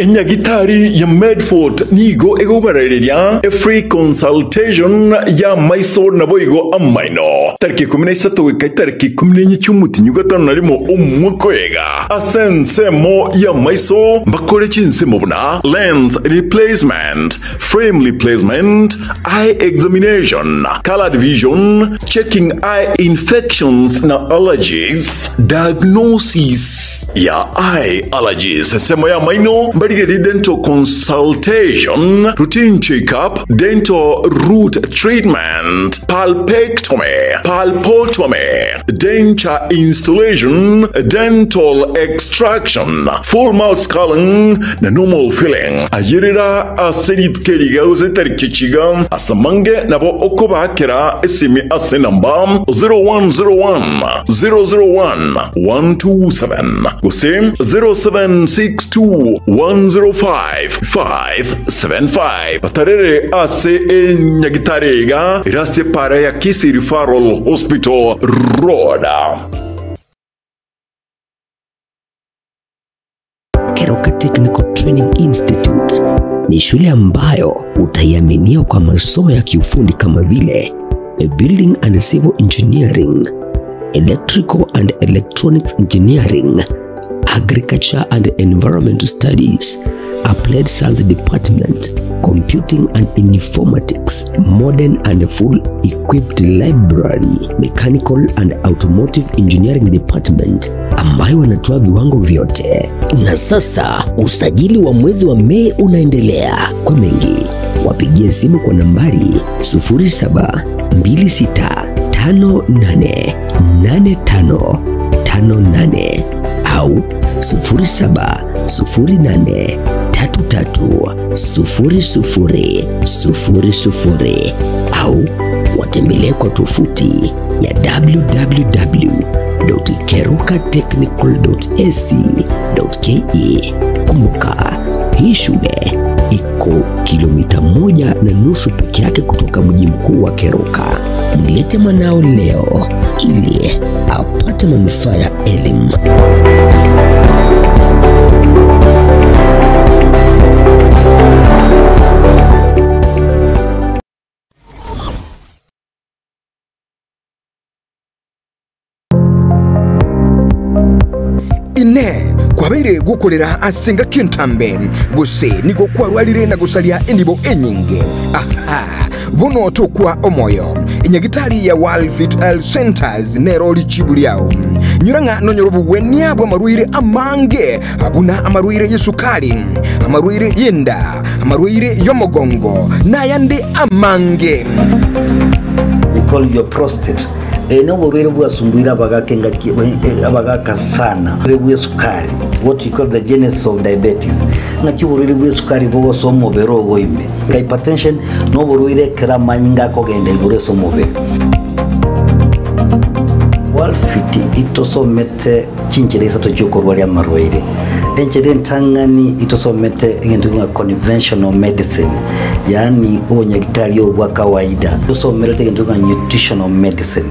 Enyagitari ya Medford nigo egobarereria efree consultation y'amaiso naboigo amaino, tariki 13 goika etariki 14 chi'omotinyi gatano na rimo omwaka oyoiga. Ase ensemo y'amaiso mbakore chinsemo buna lens replacement, frame replacement, eye examination, colored vision, checking eye infections na allergies, diagnosis ya eye allergies, ensemo y'amaino mbarigerie dental consultation, routine check-up, dental root treatment, pulpectomy, pulpotomy, denture installation, dental extraction, full mouth scaling na normal filling. Ayerera ase rituko eri iga gose etariki echi iga, ase amange nabo okobaakera esimi ase enamba 0101 001 127 gose 0762 105 575. Batarere ase enyagitari iga ere ase epaara ya Kisii Referral Hospital Road. Keroka Technical Training Institute ni shule ambayo utaiaminia kwa masomo ya kiufundi kama vile Building and Civil Engineering, Electrical and Electronics Engineering, Agriculture and Environmental Studies, Applied Science Department, Computing and Informatics, Modern and Full Equipped Library, Mechanical and Automotive Engineering Department ambayo wanatoa viwango vyote. Na sasa usajili wa mwezi wa Mei unaendelea. Kwa mengi wapigie simu kwa nambari 0726588558 au 0708330000 au watembelee kwa tovuti ya www.kerukatechnical.ac.ke. Kumbuka, hii shule iko kilomita 1.5 peke yake kutoka mji mkuu wa Keroka. Mlete mwanao leo ili apate manufaa ya elimu. Inee! Kwabeire gokorera ase engaki entambe, gose nigo kwarwarire na gosaria enibo enyinge? Aha! Bono tokwa omoyo. Enyagitari ya World Health Centers nero richibu riao. Nyora ng'a nonyore obogwenia bw'amarwaire amange, buna amarwaire y'esukari, amarwaire y'enda, amarwaire y'omogongo, nayande amange. We call your prostate. Eye noborwaire bwasumbuire abagaka engaki abagaka sana. Oborwaire bw'esukari, what we call the genesis of diabetes. Ng'aki oborwaire bw'esukari bogosoa omobere ogo ime. Hypertension noborwaire ekero amanyinga akogenda igoro ase omobere. Walfit itosomete chinchera isato chiokorwaria amarwaire. Enchera entang'ani itosomete egento ng'a conventional medicine, yaani obonyagitari obo bwa kawaida. Tosomerete egento ng'a nutritional medicine.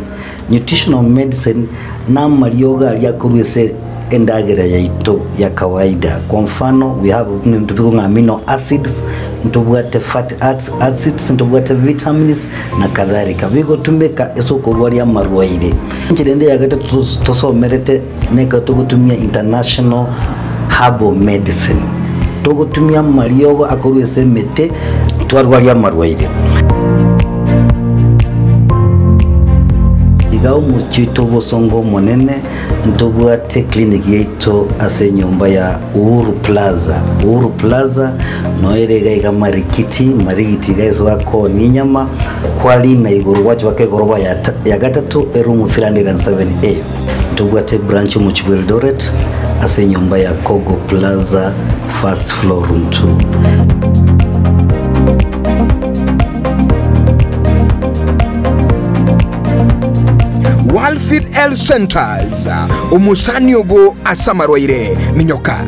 Nutritional medicine namariogo aria akorwa ase endagera yaito ya kawaida. Kwa mfano we have ebinto bikong'a ng'a amino acids, ntobwate fatty acids, ntobwate vitamins na kadhalika. Bigotumeka ase okorwaria amarwaire. Enchera ende ya gatato tosomerete Nekero togotumia international herbal medicine, togotumia amariogo akorwa ase emete twarwaria amarwaire. Iga omochie oito obosongo omonene ntobwate clinic yaito ase enyomba ya Uhuru Plaza. Uhuru Plaza noyo ere iga iga Marikiti, Marigiti iga ase bakoonia enyama, kwarina igoro gwacha baka egoroba ya gatato eroom 307A. Ntobwate ebranch omochie bwa Eldoret ase enyomba ya Kogo Plaza first floor room 2. Walfit Health Centers, omosani obo ase amarwaire, minyoka.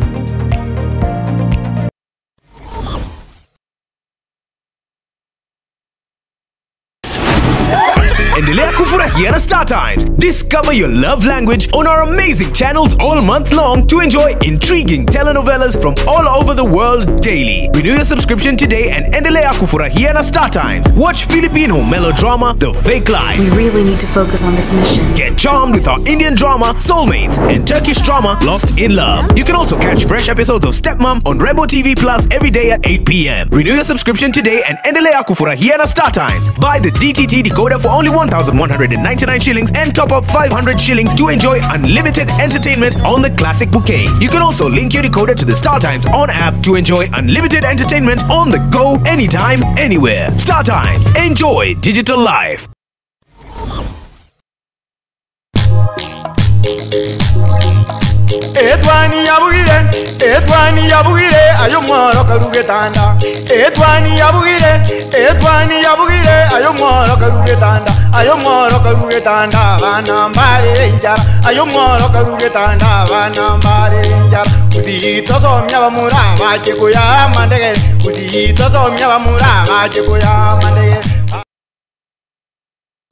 Endelea kufurahia na Star Times. Discover your love language on our amazing channels all month long to enjoy intriguing telenovelas from all over the world daily. Renew your subscription today and endelea kufurahia na Star Times. Watch Filipino melodrama The Fake Life. We really need to focus on this mission. Get charmed with our Indian drama Soulmates and Turkish drama Lost in Love. You can also catch fresh episodes of Stepmom on Rainbow TV Plus every day at 8 p.m. Renew your subscription today and endelea kufurahia na Star Times. Buy the DTT decoder for only 1,199 shillings and top up 500 shillings to enjoy unlimited entertainment on the classic bouquet. You can also link your decoder to the Star Times on app to enjoy unlimited entertainment on the go anytime, anywhere. Star Times. Enjoy digital life. Etwani yabugire, etwani yabugire, ayo mworo karugetanda. Etwani yabugire, etwani yabugire, ayo mworo karugetanda. Ayo mworo karugetanda, bana mbare injara. Ayo mworo karugetanda, bana mbare injara. Usitosomya bamura bache kuya mandegere. Usitosomya bamura bache kuya mandegere.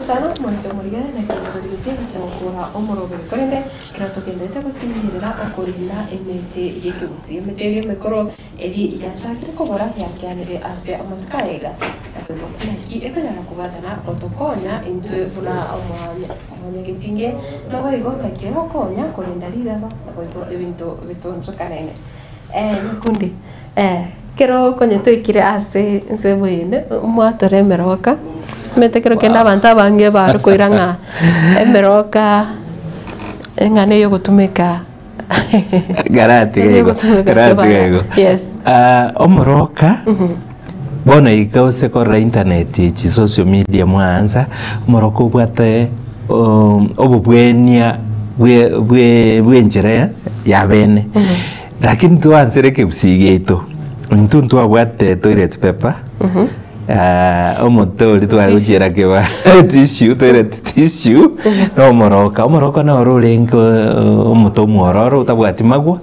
Sana mwanche omorigere na ekerengo rigetie gocha gokora omoroberi korende ekero togenderete gosingerera okorinda emete y'ekegusii emete eria emekoro eri yachakire kobora yakianire ase amatuko aya iga naboigo naki ekonyara kobwatana gotokonya intwe buna omwanya omonyagetinge naboigo naki egokonya korenda riraba naboigo ebinto bitonchokanene. Nyakundi Ekero konya toikire ase ensemo eyende, mwatore emeroka, omanyete ekero kende abanto abange bare koira ng'a emeroka eng'ana eyogotumeka Garatiga igo, eyogotumeka garatiga kebara. igo. Yes. Ah, omoroka bono iga ase korora internet echi social media mwaansa, omoroka obwate um, obobwenia bwe bwe bwenchera ya bene. Lakini twansire ekegusii giaito, intwe ntwabwate toilet paper, omote oria tware gochiera keba tissue, toilet tissue, na omoroka. Omoroka noro orenge omote omwororo otabwati magwa,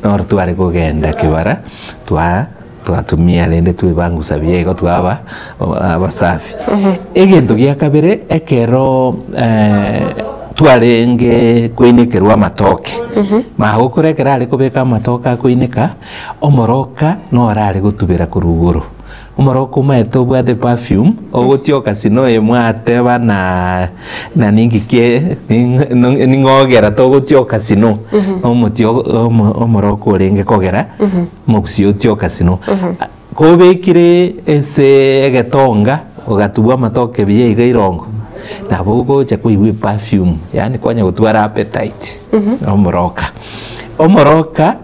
noro tware kogenda kebara twa twatumia rende twebangusa buya igo twaba abasafi. Egento gia kabere ekero twarenge koinekerwa amatoke, magokora ekero are kobeka amatoke akoineka, omoroka noro are gotubera korwa igoro. Omoroka omaete obwate perfume, ogotioka sinoe mwateba na na ninki kie ning'ogera togotioka sino, omotie omoroka orenge kogera omogusii otioka sino. Kobekire ase egetonga ogatubwa amatoke buya iga irongo, nabo ogocha koigwa eperfume, yaani kwanya gotwara appetite omoroka. Omoroka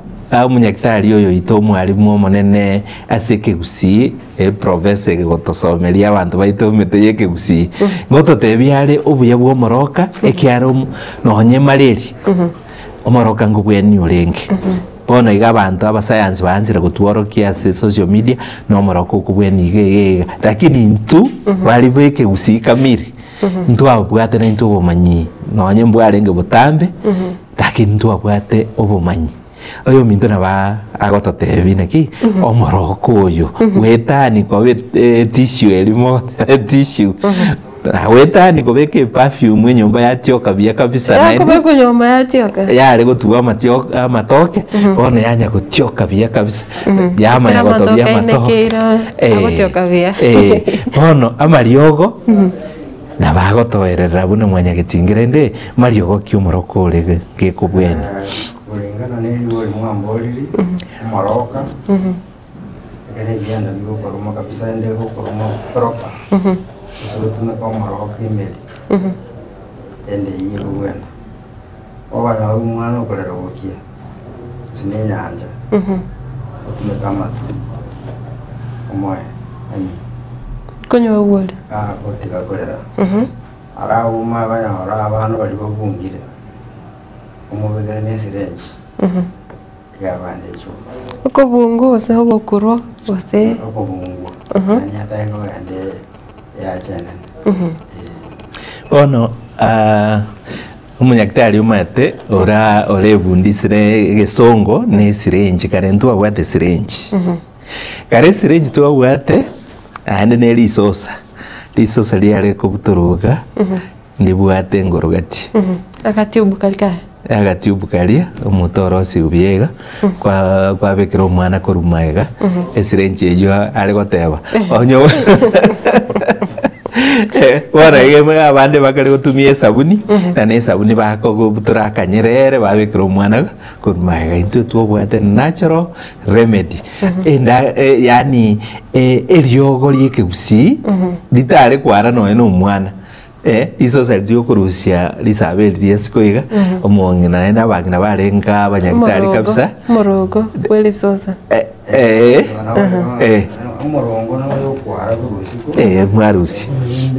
omonyagitari oyo oito omwalimu omonene ase ekegusii, eprofessor egotosomeria abanto baito emete ya ekegusii, ngototebia are obuya bwa omoroka ekiara nonye malaria. Omoroka ngobweni orenge. Bono iga abanto abasayansi baansire gotworokia ase social media na omoroka okobweni iga iga iga. Lakini intwe baria ba ekegusii kamiri, ntwabwate naintwe obomanyi nonye mbwarenge botambe, lakini ntwabwate obomanyi. Oyominto nabo agototebia naki, omoroka oyo goetania koba etissue eria mo etissue. Goetania kobeka eperfume enyomba yatioka buya kabisa naende Yakobekwa enyomba yatioka. yare gotugwa amatio amatoke bono yanya gotioka buya kabisa yamanya Ekero gotobia amatoke amatoke ainekeire agotioka buya. bono amariogo nabo agotoerera buna mwanyagetinga rende mariogo ki omoroko ore gekobwenia. Kulingana ne rigori mwamboriri, omoroka, Ekero ebianda bigokoroma kabisa ende egokoroma okoroka, ase gotumeka omoroka emeri, ende eyio ekogwena. Okonyora omwana okorera ogokia, gose na enyancha, otumeke amato, omoe anywe. Konywa ogwore. Ah, gotiga korera. Arauma okonyora abana baria babungire, omobekere na esirenji. Yabande echuma. Okobungwa gose ogokurwa gose. Okobungwa, yaani atari kogenda eacha enene. Bono omonyagitari omanyete ora orebundisire egesongo na esirenji kare ntwabwate esirenji. Kare esirenji twabwate naende ne risosa. Risosa riare kobutorwa ndibwate engorogati. Agatiubu kari kaye. Agatiubu karia omonto orosiwu buya iga kwa kwabekera omwana korwa magega esirenchi eywo are goteba onye bono iga abande bakare gotumia esabuni na ne esabuni bakobutora akanyerere babekera omwana korwa magega intwe twobwate natural remedy enda yaani eriogo ria ekegusii ritare kwara nonye na omwana Risosa riria riokorusia risaaba eri ria isiko iga, omong'ina naende abang'ina barenge abanyagitari Omorongo, kabisa. omorongo bwe risosa. Eh, eh, Omorongo noyo okwara korwa isiko. eh, mwarusia.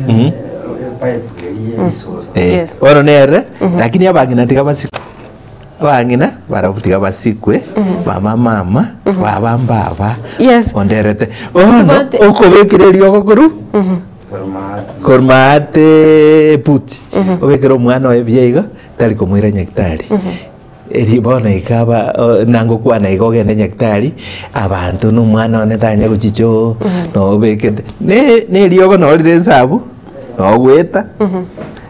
Epipe eria ye risosa. Eh, bono nere, lakini abang'ina tiga basikwe. Abang'ina barabwo tiga basikwe, mama mama, baba mbaba, Yes. onderete. Bono Tobwate- okobekera eriogo korwa korwa maate ebuti, obekere omwana oye buya iga, tari komoira nyagetari. Erio bono ikaba o- nangokwana iga ogende nyagetari, abanto na omwana one tanya gochicha oo, nobekete. Ne na eriogo noo rire esabu, nogoeta.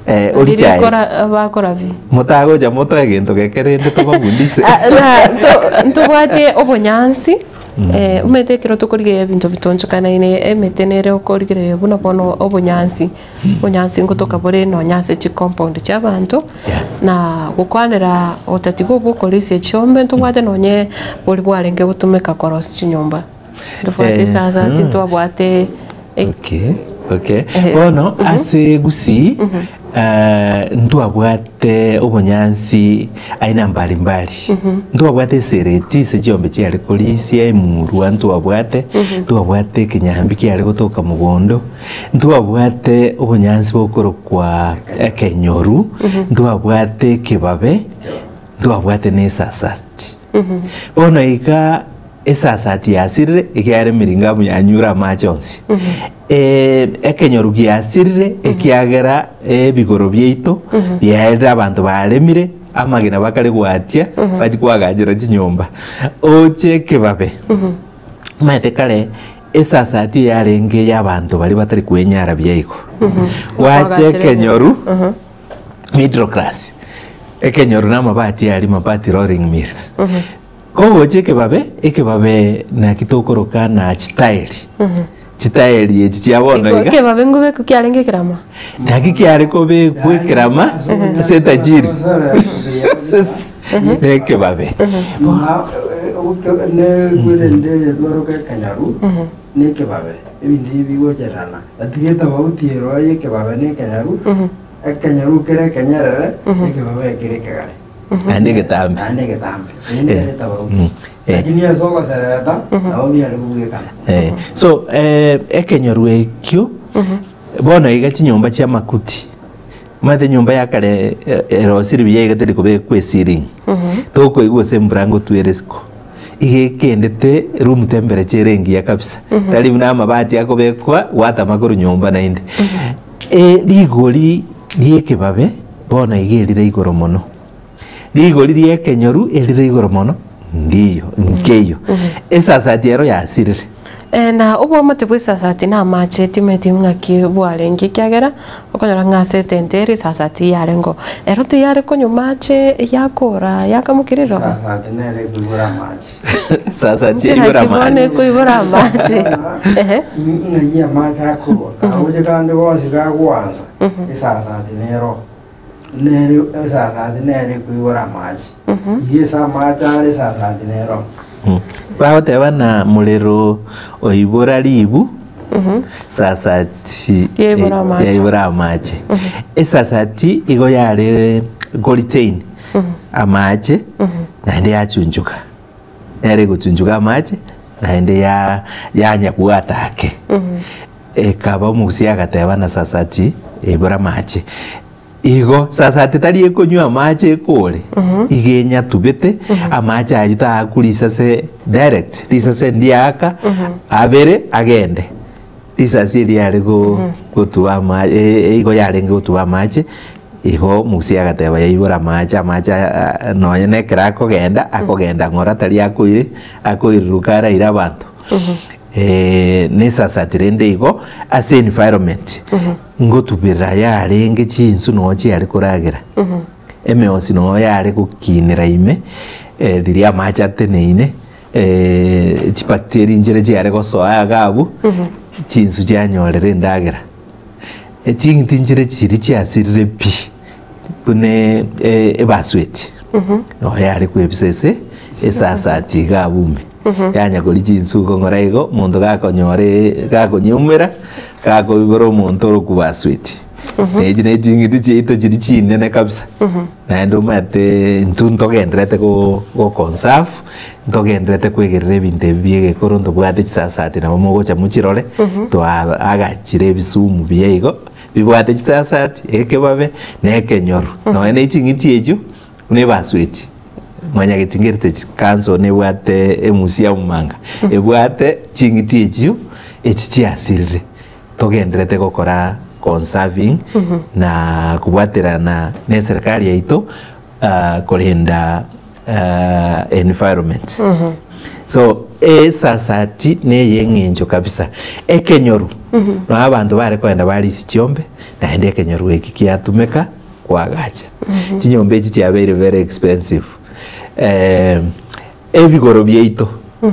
Eh, orichaye. Rikora bakora bi. Motagocha motoe egento geke rende tobabundise. Ah, na to- ntobwate obonyansi eh, omanyete ekero tokorigereria ebinto bitonchokanaine emete nere okorigereria buna bono obonyansi, obonyansi ngotoka bore nonya ase chicompound chia abanto, na gokwanera otatiga obwo okorisia chiombe ntobwate nonye boria bwarenge gotumeka korosia chinyomba. Ntobwate Eh, esasati, ntwabwate Okay, okay. Bono ase Gusii eh, ntwabwate obonyansi aina mbalimbali. Ntwabwate esereti ase chiombe chiare korisia emurwa ntwabwate, ntwabwate ekenyambi kiare gotoka mogondo, ntwabwate obonyansi bokorokwa ekenyoru, ntwabwate ekebabe, ntwabwate na esasati. Bono iga Esasati yasirire, ekiagera emiringamu yanyure amache onsi. Ekenyoru giasirire, ekiagera ebigoro biaito biaerire abanto baremire, amagena bakare gwatia, bachie koagachera chinyomba. Oche ekebabe, omanyete kare esasati eyarenge ey'abanto baria batari kwenyara buya igo. Gwacha ekenyoru, middle class, ekenyoru na amabati aria, mabati rolling mills. Kogocha ekebabe, ekebabe naki tokoroka na chitaeri. Chitaeri echi chia bono Igo iga. ekebabe ngobekwa kiarenge ekerama? Naki kiare kobekwa ekerama ase etajiri. Na ekebabe. Nerende twaroka ekenyaru na ekebabe ebinto ebi bigochererana lakini etofauti ero ya ekebabe na ekenyaru, ekenyaru kere ekenyerere ekebabe kere ekegare. Naende egetambe. Naende egetambe. Eye nere etofauti. Eh. Lakini ase ogosereta, nabo biare kobwekana. Eh, so eh, ekenyoru ekio bono iga chinyomba chia makuti omanyete enyomba ya kare eh, erosiri buya iga teri kobekwa eceiling tokoigwa gose embura ngotwere isiko iga ekendete room temperature ere engiya kabisa tari buna amabati akobekwa gwatama korwa nyomba naende Eh, rigori ri'ekebabe bono iga erire igoro mono, rigori ri'ekenyoru erire igoro mono, ndiyo, nkeiyo. Esasati ero yasirire. Eh, na oboamate bw'esasati na amache timanyeti ng'aki bwarenge, ekiagera okonyora ng'a ase etente ere esasati yarengo, ero tiyare konywa mache yakora yakamokire riroba. Esasati nere ekoibora amache. Sasati Inche yaibora naki bono amache. ekoibora amache. Ehe. Ng'ai amache akorwa, kagocha kande bonsi kagwansa, esasati nero nere esasati nere ekoibora amache. Iga ase amache are esasati nero. Bagoteba na morero oibora ribu, sasati Yaibora amache. yaibora amache. Esasati igo yare goretain amache naende yachunchuka. Nere egochunchuka amache naende ya yanyabwata ake. Ekaba omogusii agateba na sasati ebura amache. Igo sasati tari ekonywa amache ekore, iga enyatubete amache ayio taakwa risase direct, risase ndiaka abere agende. Risasi eria yare gotuba ama igo yarenge gotuba amache, igo omogusii agateba yaibora amache, amache nonya na ekero akogenda, akogenda ng'ora tari akoire akoiruruka araire abanto. Na esasati rende igo ase environment ngotubera yarenge chinsu noo chiare koragera, emeosi noo yare gokinera ime riria amache ateneine chibacteria nchire chiare gosoa iga abwo, chinsu chianyorera endagera. Ching'iti nchire chiria chiasirire pi buna ebasweti noo yare kwebisa ase esasati iga abwo ime. Yanya koria chinsuko ng'ora igo, omonto gakonyora gakonyeumera, gakoibora omonto orokwa basweti. Na echi ne ching'iti chiaito chiria chinene kabisa. Naende omanyete intwe ntogendererete go go conserve, ntogendererete kwegerera ebinto ebi bia egekoro ntobwate chisasati nabo mogocha mochirore, twaagachire ebisumu buya igo, bibwate chisasati, ekebabe, na ekenyoru. Nonya na eching'iti echio, buna ebasweti, mwanyageti ngerete council nebwate emuseum manga, ebwate ching'iti echio, echi chiasirire. Togendererete gokora conserving na kobwaterana na eserikari yaito korenda environment. So esasati neye eng'encho kabisa. Ekenyoru nabo abanto bare kogenda barisia chiombe naende ekenyoru eki kiatumeka koagacha. Chinyomba echi chiabeire very expensive. Ebigoro biaito,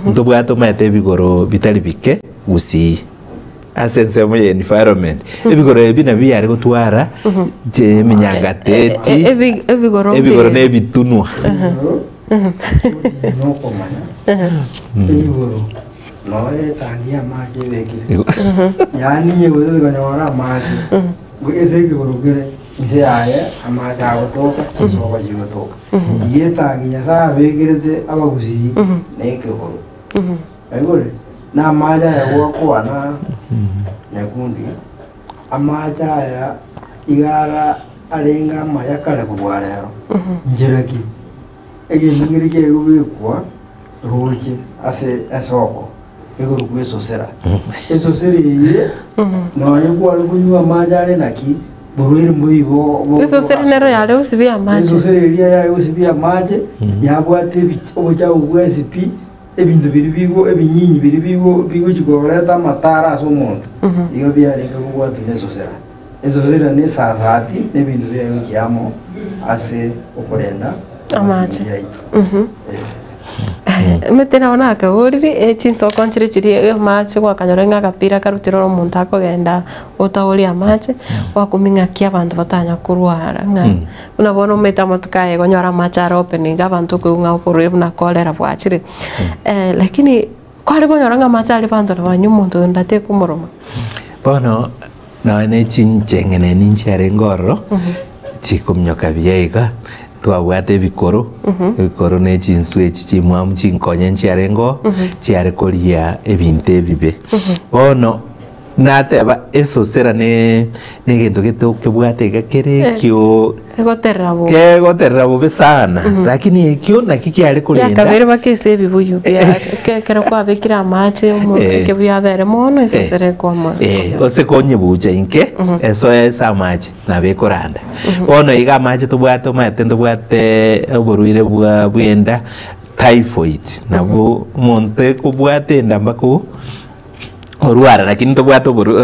ntobwate omanyete ebigoro bitari bike gusii ase ensemo ya environment. Ebigoro ebi nabio biare gotwara eminyangateti, Ebigoro ebigoro na ebitunwa. Nokomanya ebigoro noe etangi ya amache ebekire yaani onye gose konyora amache ase ekegoro kere inse yaye amache agotoka chisoko chigotoka. Iga etangi Nyasae abekerete abagusii na ekegoro. Naigure? Na amache aya gwakwana nyakundi, amache aya iga ara arenge amaya kare kobua rero. Nchera ki? Egento nkere kiaigobekwa roche ase esoko ekorokwa esosera. Esosera eye nonye kware konywa amache are naki, borwaire mboibo bo- Esosera nero yare gosibia amache. Esosera eria yare gosibia amache yabwate ebi- obochafu bwensi pi, ebinto biria bigo ebinyinyi biria bigo bigochi koreta amatara ase omonto, igo biarenge kobwatwa na esosera. Esosera na esasati na ebinto biaye gochia amo ase okorenda Amache. amasingira aito. Emete nabo nakaborire, chinsoko nchire chiria amache gwakanyora ng'a agapira karutire ore omonto akogenda otaoria amache, gwakumia ng'aki abanto batanya korwara ng'a buna bono omanyete amatuko aya igo onyore amache are open iga abanto okoigwa ng'a oborwaire buna cholera bwachire. Lakini kware konyora ng'a amache aria abanto nabanywa omonto onde atekomoroma. Bono nonya ne chincheng'eneni nchiarenge ororo, chikominyoka buya iga, twabwate ebikoro, ebikoro ne chinswe echi chimwamu chinkonye nchiarenge oo, chiare koria ebinto ebibe. Bono nateba esosera ne negento gete okebwate iga kere ekio Egoterera bobe. kegoterera bobe sana, lakini ekio naki kiare korenda. Riakabere mpaka ase ebibuyu bia ekero kwabekire amache omo Eh. ekebuyu abere mono esosera ekomo Eh, gose konyebucha inke esoe ase amache nabo ekoranda. Bono iga amache tobwate omanyete ntobwate oborwaire bwa bwenda typhoid nabo omonto ekobwata enda mpaka o orwara lakini ntobwate oboru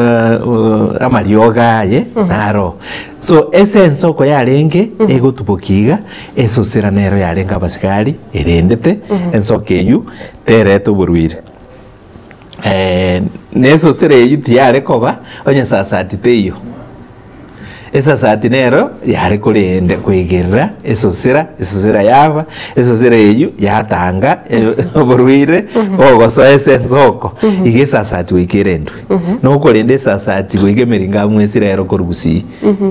amariogo aye naro. So ase ensoko yarenge egotubokia iga, esosera nero yarenge abasigari erendete ensoko eywo terete oborwaire. Na esosera eywo tiyare koba onye sasati teiyo. Esasati nero yare korenda koigerera esosera, esosera yaba, esosera eyio yatanga oborwaire bogosoa ase ensoko, iga esasati goika erendwe. Na okorenda esasati goika emeringamu esire ero korwa gusii.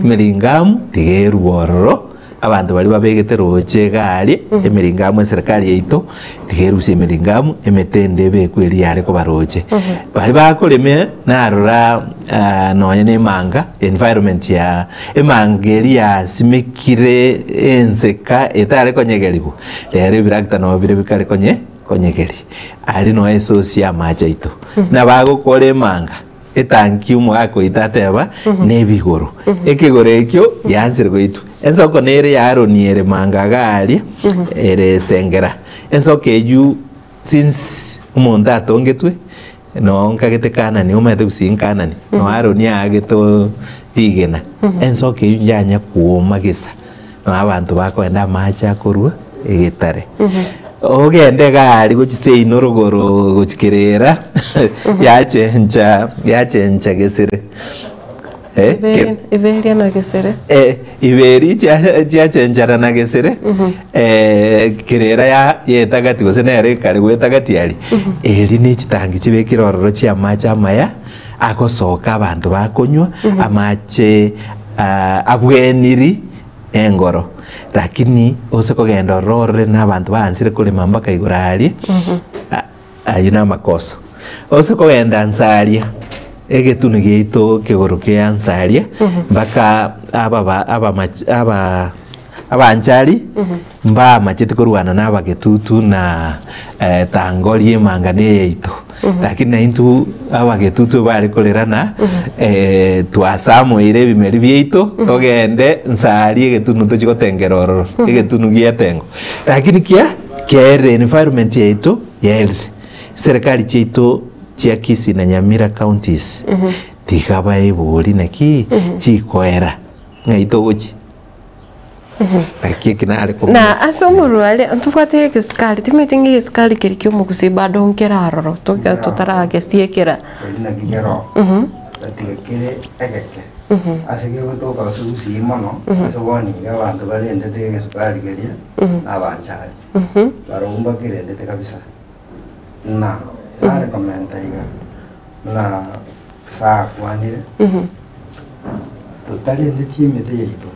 Emeringamu tiga erwe ororo, abanto baria babegete roche iga aria, emeringamu eserekari yaito, tiga erusie emeringamu, emete ende ebekwe eria yare koba roche. Baria bakorema narora nonya na emanga, environment ya emanga eria yasimekire enseka etare konyegerigwa, rero ebirakita nabo bire bikare konye konyegeria. Aria noe esource ya amache aito. Nabagokora emanga. Etanki omogaka oito ateba, Nebigoro. Ekegoro ekio giansire goitwa. Ensoko nere ya Aroni ere mangaga aaria, ere esengera. Ensoko eyio since omonto atongetwe, Noo nkagete Kanani, omanyete gusii Nkanani, noo Aroni aagete rigena, ensoko eyio yanya kwoma gesa, noo abanto bakogenda amache akorwa egetare. Ogende iga aria gochia seino rogoro gochia kerera, yachencha yachencha gesere. Eh, ke- Iberia na gesere. Eh, iberi chia- chiachenchana na gesere eh, kerera ya yetagati gose nere ekare gwetagati aria eri ne chitangi chibekire ororo chi'amache amaya agosoka abanto bakonywa amache ah, abweniri engoro lakini ose kogenda ororo orore na abanto baansire korema mpaka igoro aria a- Ayio namakoso. Ose kogenda nsaria, egetunu giaito kegoro kia nsaria, mpaka ababa abamach aba abanchari mbamachete korwana na abagetutu na eh, tangori emangana eye yaito. Lakini naintwe abagetutu ebare korerana eh, twasamoire ebimeri biaito togende nsaria egetunu tochie gotengera ororo, egetunu giatengo. Lakini kia kiaerire environment yaito yaerire. Serikali chiaito chia Kisii na Nyamira counties tiga baebori naki chikoera ng'ai togochia. Naki eki nare komanya. Na ase omorware ntobwate egesukari timanyeti ng'a egesukari keri kia omogusii bado nkere aroro toga totaragesiekera. Keri naki kero gatiga kere egeke ase gegotoka ase gusii mono ase bono iga abanto barendete egesukari keria na abanchari. Barobwo mbakerendete kabisa na nare komenta iga buna Nyasae akwanire, totarendeti emete yaito,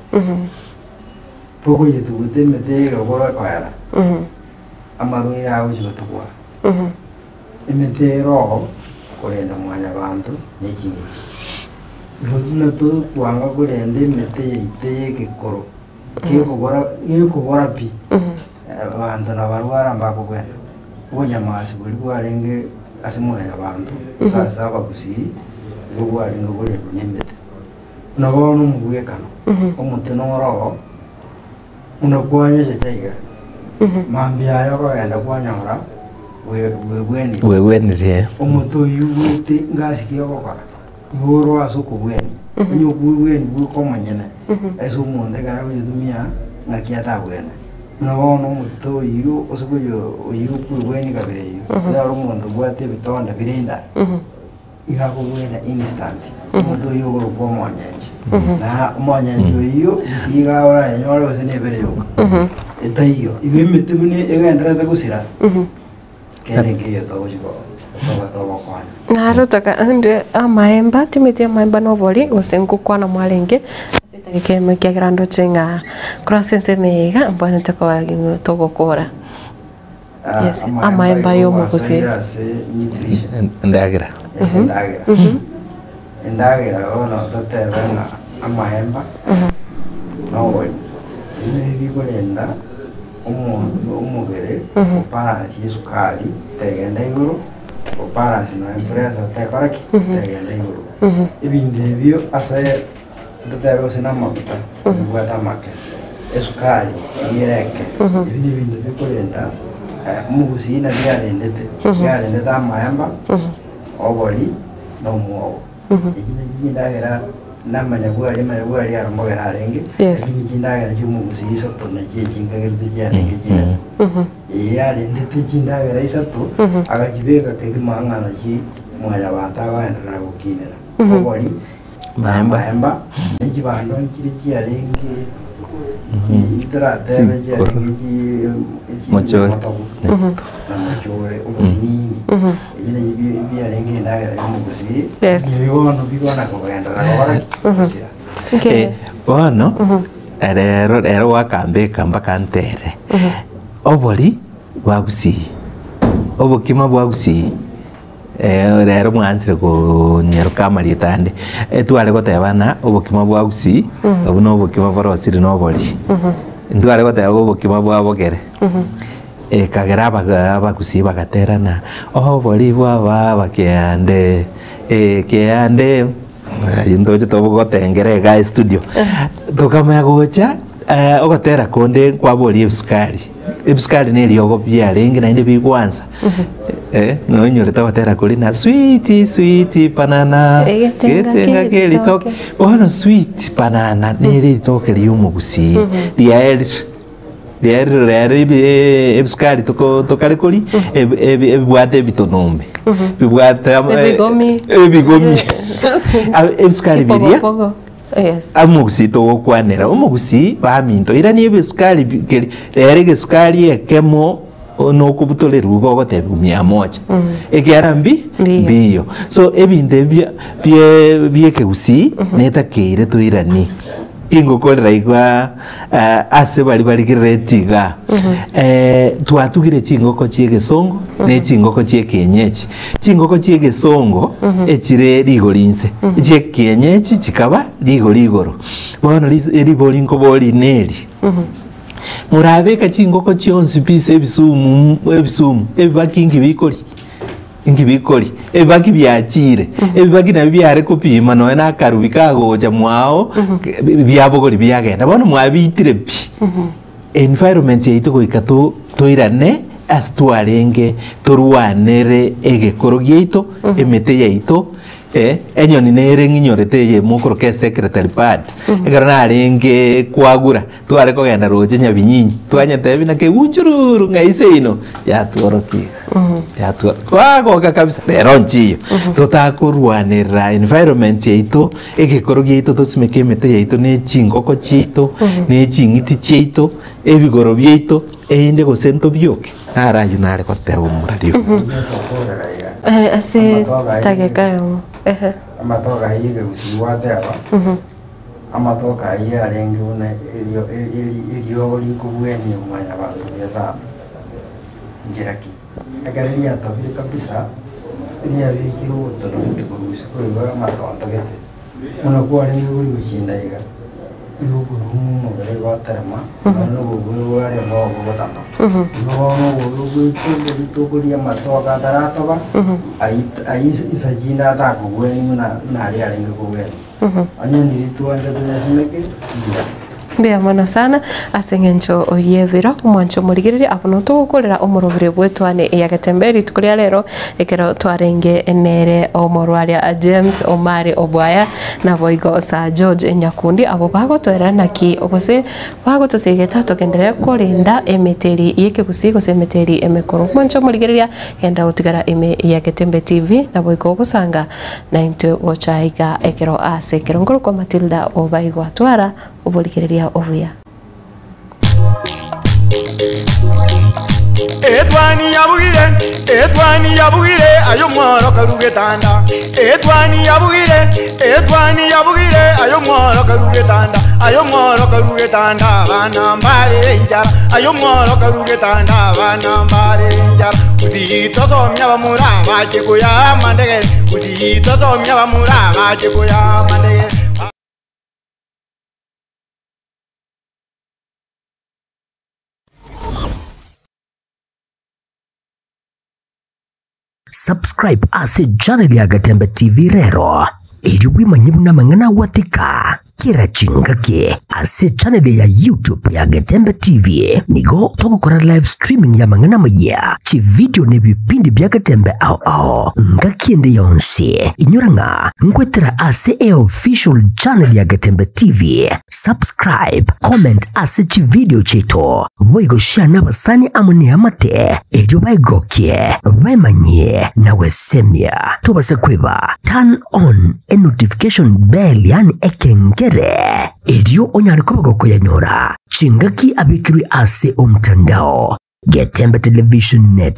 tokoyetuguta emete eye egekoro ekoera, amarwaire agochia gotugwa. Emete ere oo korenda mwanyabanto ne ching'iti. Igo buna tokwanga korenda emete yaito eye egekoro, gekobora gekobora pi, abanto nabarwara mbakobwena. Obonyamasi boria bwarenge ase mwanyabanto, gose ase abagusii, nigo bwarenge korendwa nemete. Buna bono omogwekano, omote noro oo, buna kwanyochecha iga, mambia aye okogenda kwanyora bwe bwebwenire. Bwebwenirie. Omote oyio bwete ngasi ki ogokora, igo oro ase okobwenia. Onye okobwenia bwoka omonyene, ase omonto ekero agoyetumia, ng'aki atabwene. Buna bono omote oyio ase okoyo oyio okwebwenia kabere eyio, onyore omonto obwate ebitonda bire inda, iga akobwena instant, omote oyio okorokwa omonyenche. Na omonyenche oyio gose iga orayenyore gose na ebere yoka, etaiyo. Igo emete buna egendererete gosira, kende nkeiyo togochi ko toba togokonya. Naro toka ande amaemba, timeti amaemba na obori gose ngokwana mwarenge ase etageka emo ekiagera ndoche ng'a korwa ase ensemo eye iga mbwanete koba ng'o togokora. Yes, amaemba ya omogusii. Ase nutrition. Endagera. Ase endagera. Endagera bono totebe ng'a amaemba na obori, ebi nabio bikorenda omonto omobere obalance esukari tegenda igoro, obalance nonya pressure tekora ki? Tegenda igoro. Ebinto ebio ase totebe gose na amaguta bibwate amake, esukari nigo ere eke, ebi na ebinto bikorenda omogusii nabio arendete, nigo arendete amaemba, obori, na omwogo. Echi nachio chindagera namanyabwari, amanyabwari aro mbogere arenge, Yes. lakini chindagera chi'omogusii isato nachio echinkagerete chiarenge chinene. Eye arendete chindagera isato, agachibeka kegima ng'a nachi mwanyabanto agoenderera gokinera. Obori, Maemba. amaemba, ne chibando nchire chiarenge chi toratebe chiarenge chi chi Mochore. motogo na mochore obosinini. Echi nachi bi- biarenge endagera ya omogusii, Yes. ebi bono bigona kogenderera gokora ki? Gosira. Okay. Eh, bono rero rero gwakambeka mpaka ntere obori bwa gusii obokima bwa gusii Rero mwaanchire konyaroka amarieta ande, tware goteba ng'a obokima bwa gusii, obwo na obokima borosire na obori. Ntware goteba obokima bwa bogere, ekagera abaga abagusii bagaterana, obori bwa baba kiande, kiande, aywo ntoche togotengera igaa estudio. Tokamanya gocha, ogotera konde nkwaboria ebisukari, ebisukari na eriogo biarenge naende bigwansa. Eh, nonyorete ogotera koria na sweet sweet banana Egetenga getenga kia keritoke eritoke. bono sweet banana nere eritoke ria omogusii riaye riaerire rero ebi ebisukari toko tokare koria ebi ebi ebibwate ebitonombe bibwate ama Ebigomi. ebigomi ebisukari biria Chipogopogo. Yes. Omogusii togokwanera, omogusii baminto irani ebisukari bi keri rero egesukari ekemo nokobutorerwa igo ogotebiwa mia moja ekiara mbi mbiyo. So ebinto ebi bia bie bia ekegusii netakeire toiranie. Ingokorera igaa ase baria barigerereti igaa twatugire chingoko chia egesongo na echingoko chia ekienyeji. Chingoko chia egesongo echire rigori inse, echia ekienyeji chikaba rigori igoro. Bono ribori nkoborie neri, morabeka chingoko chionsi pi ase ebisumu ebisumu ebibaki inki bikoria? Inki bikoria? Ebibaki biachire, ebibaki nabio biare kopima nonya na akarubi kagocha mwao, biabogori biagenda. Bono mwabiitire pi. Environment yaito goika to toirane ase twarenge torwanere egekoro giaito, emete yaito, enyoni nere ng'inyorete eye mokoroka esecretary bird, ekero narenge kwagura, tware kogenda roche Nyabinyinyi, twanyetebia naki egunchururu ng'a seino, yatworokia iga, yatwo twagoka kabisa, rero nchiyo, totakorwanerera environment yaito, egekoro giaito tosimeke emete yaito na echingoko chiaito, na eching'iti chiaito, ebigoro biaito, erinde gose ntobioke, naro aywo nare goteba omorari oyo. Eh, ase tageka eyemo. Ehe. Amatoke ayio ekegusii gwateba, amatoke ayio arenge buna erio eri eriogo rikobwenia mwanyabanto buya sana. Nchera ki? Ekero riatobire kabisa, riabekire obotono gete korwa isiko igo amatonto gete, buna kwarenge koria gochinda iga, igo okorwa omobere igo oterema, nonya obobe bware mbogo bogotama. Igo bono obobe bwaito riria tokoria amatoke ataratoba, ayio insa chinde atakobwenia buna buna aria arenge kobwenia. Onye ndiria twanchete nyasimeke, mbuya. Mbuya mono sana ase eng'encho y'ebiro, omwancho omorigereria abwo noo togokorera omorobere bw'etwane ya Getembe rituko ria rero ekero twarenge nere omorwaria James Omari Obwaya naboigo Sir George Nyakundi abwo bagotoerera naki gose bagotosegeta togenderere korenda emeteri y'ekegusii gose emeteri emekoro. Omwancho omorigereria genda gotigara ime ya Getembe TV naboigo ogosanga naintwe gocha iga ekero ase ekero nkorokwa Matilda Obaigwa twara oborigereria obuya. Etwani yabugire, etwani yabugire, aye omworo karu getanda. Etwani yabugire, etwani yabugire, aye omworo karu getanda. Aye omworo karu getanda, abana mbarere enchara. Aye omworo karu getanda, abana mbarere enchara. Gusii tosomia bamura bache koya amandegere. Gusii tosomia bamura bache koya amandegere. Subscribe ase channel ya Gatembe TV rero erio bwimanye buna amang'ana agwatika kera chingaki ase channel ya YouTube ya Gatembe TV nigo togokora live streaming ya amang'ana amaya chividio na ebipindi bia Gatembe ao ao ngaki ende yonsi inyora ng'a nkwetera ase e official channel ya Gatembe TV subscribe comment ase chividio chiaito boigo share na abasani amo na eamate erio baigokie baemanyie na gwesemia tobase kweba turn on e notification bell yaani ekengere erio onyare koba gokoyanyora chingaki abekirwe ase omtandao Getembe Television Net.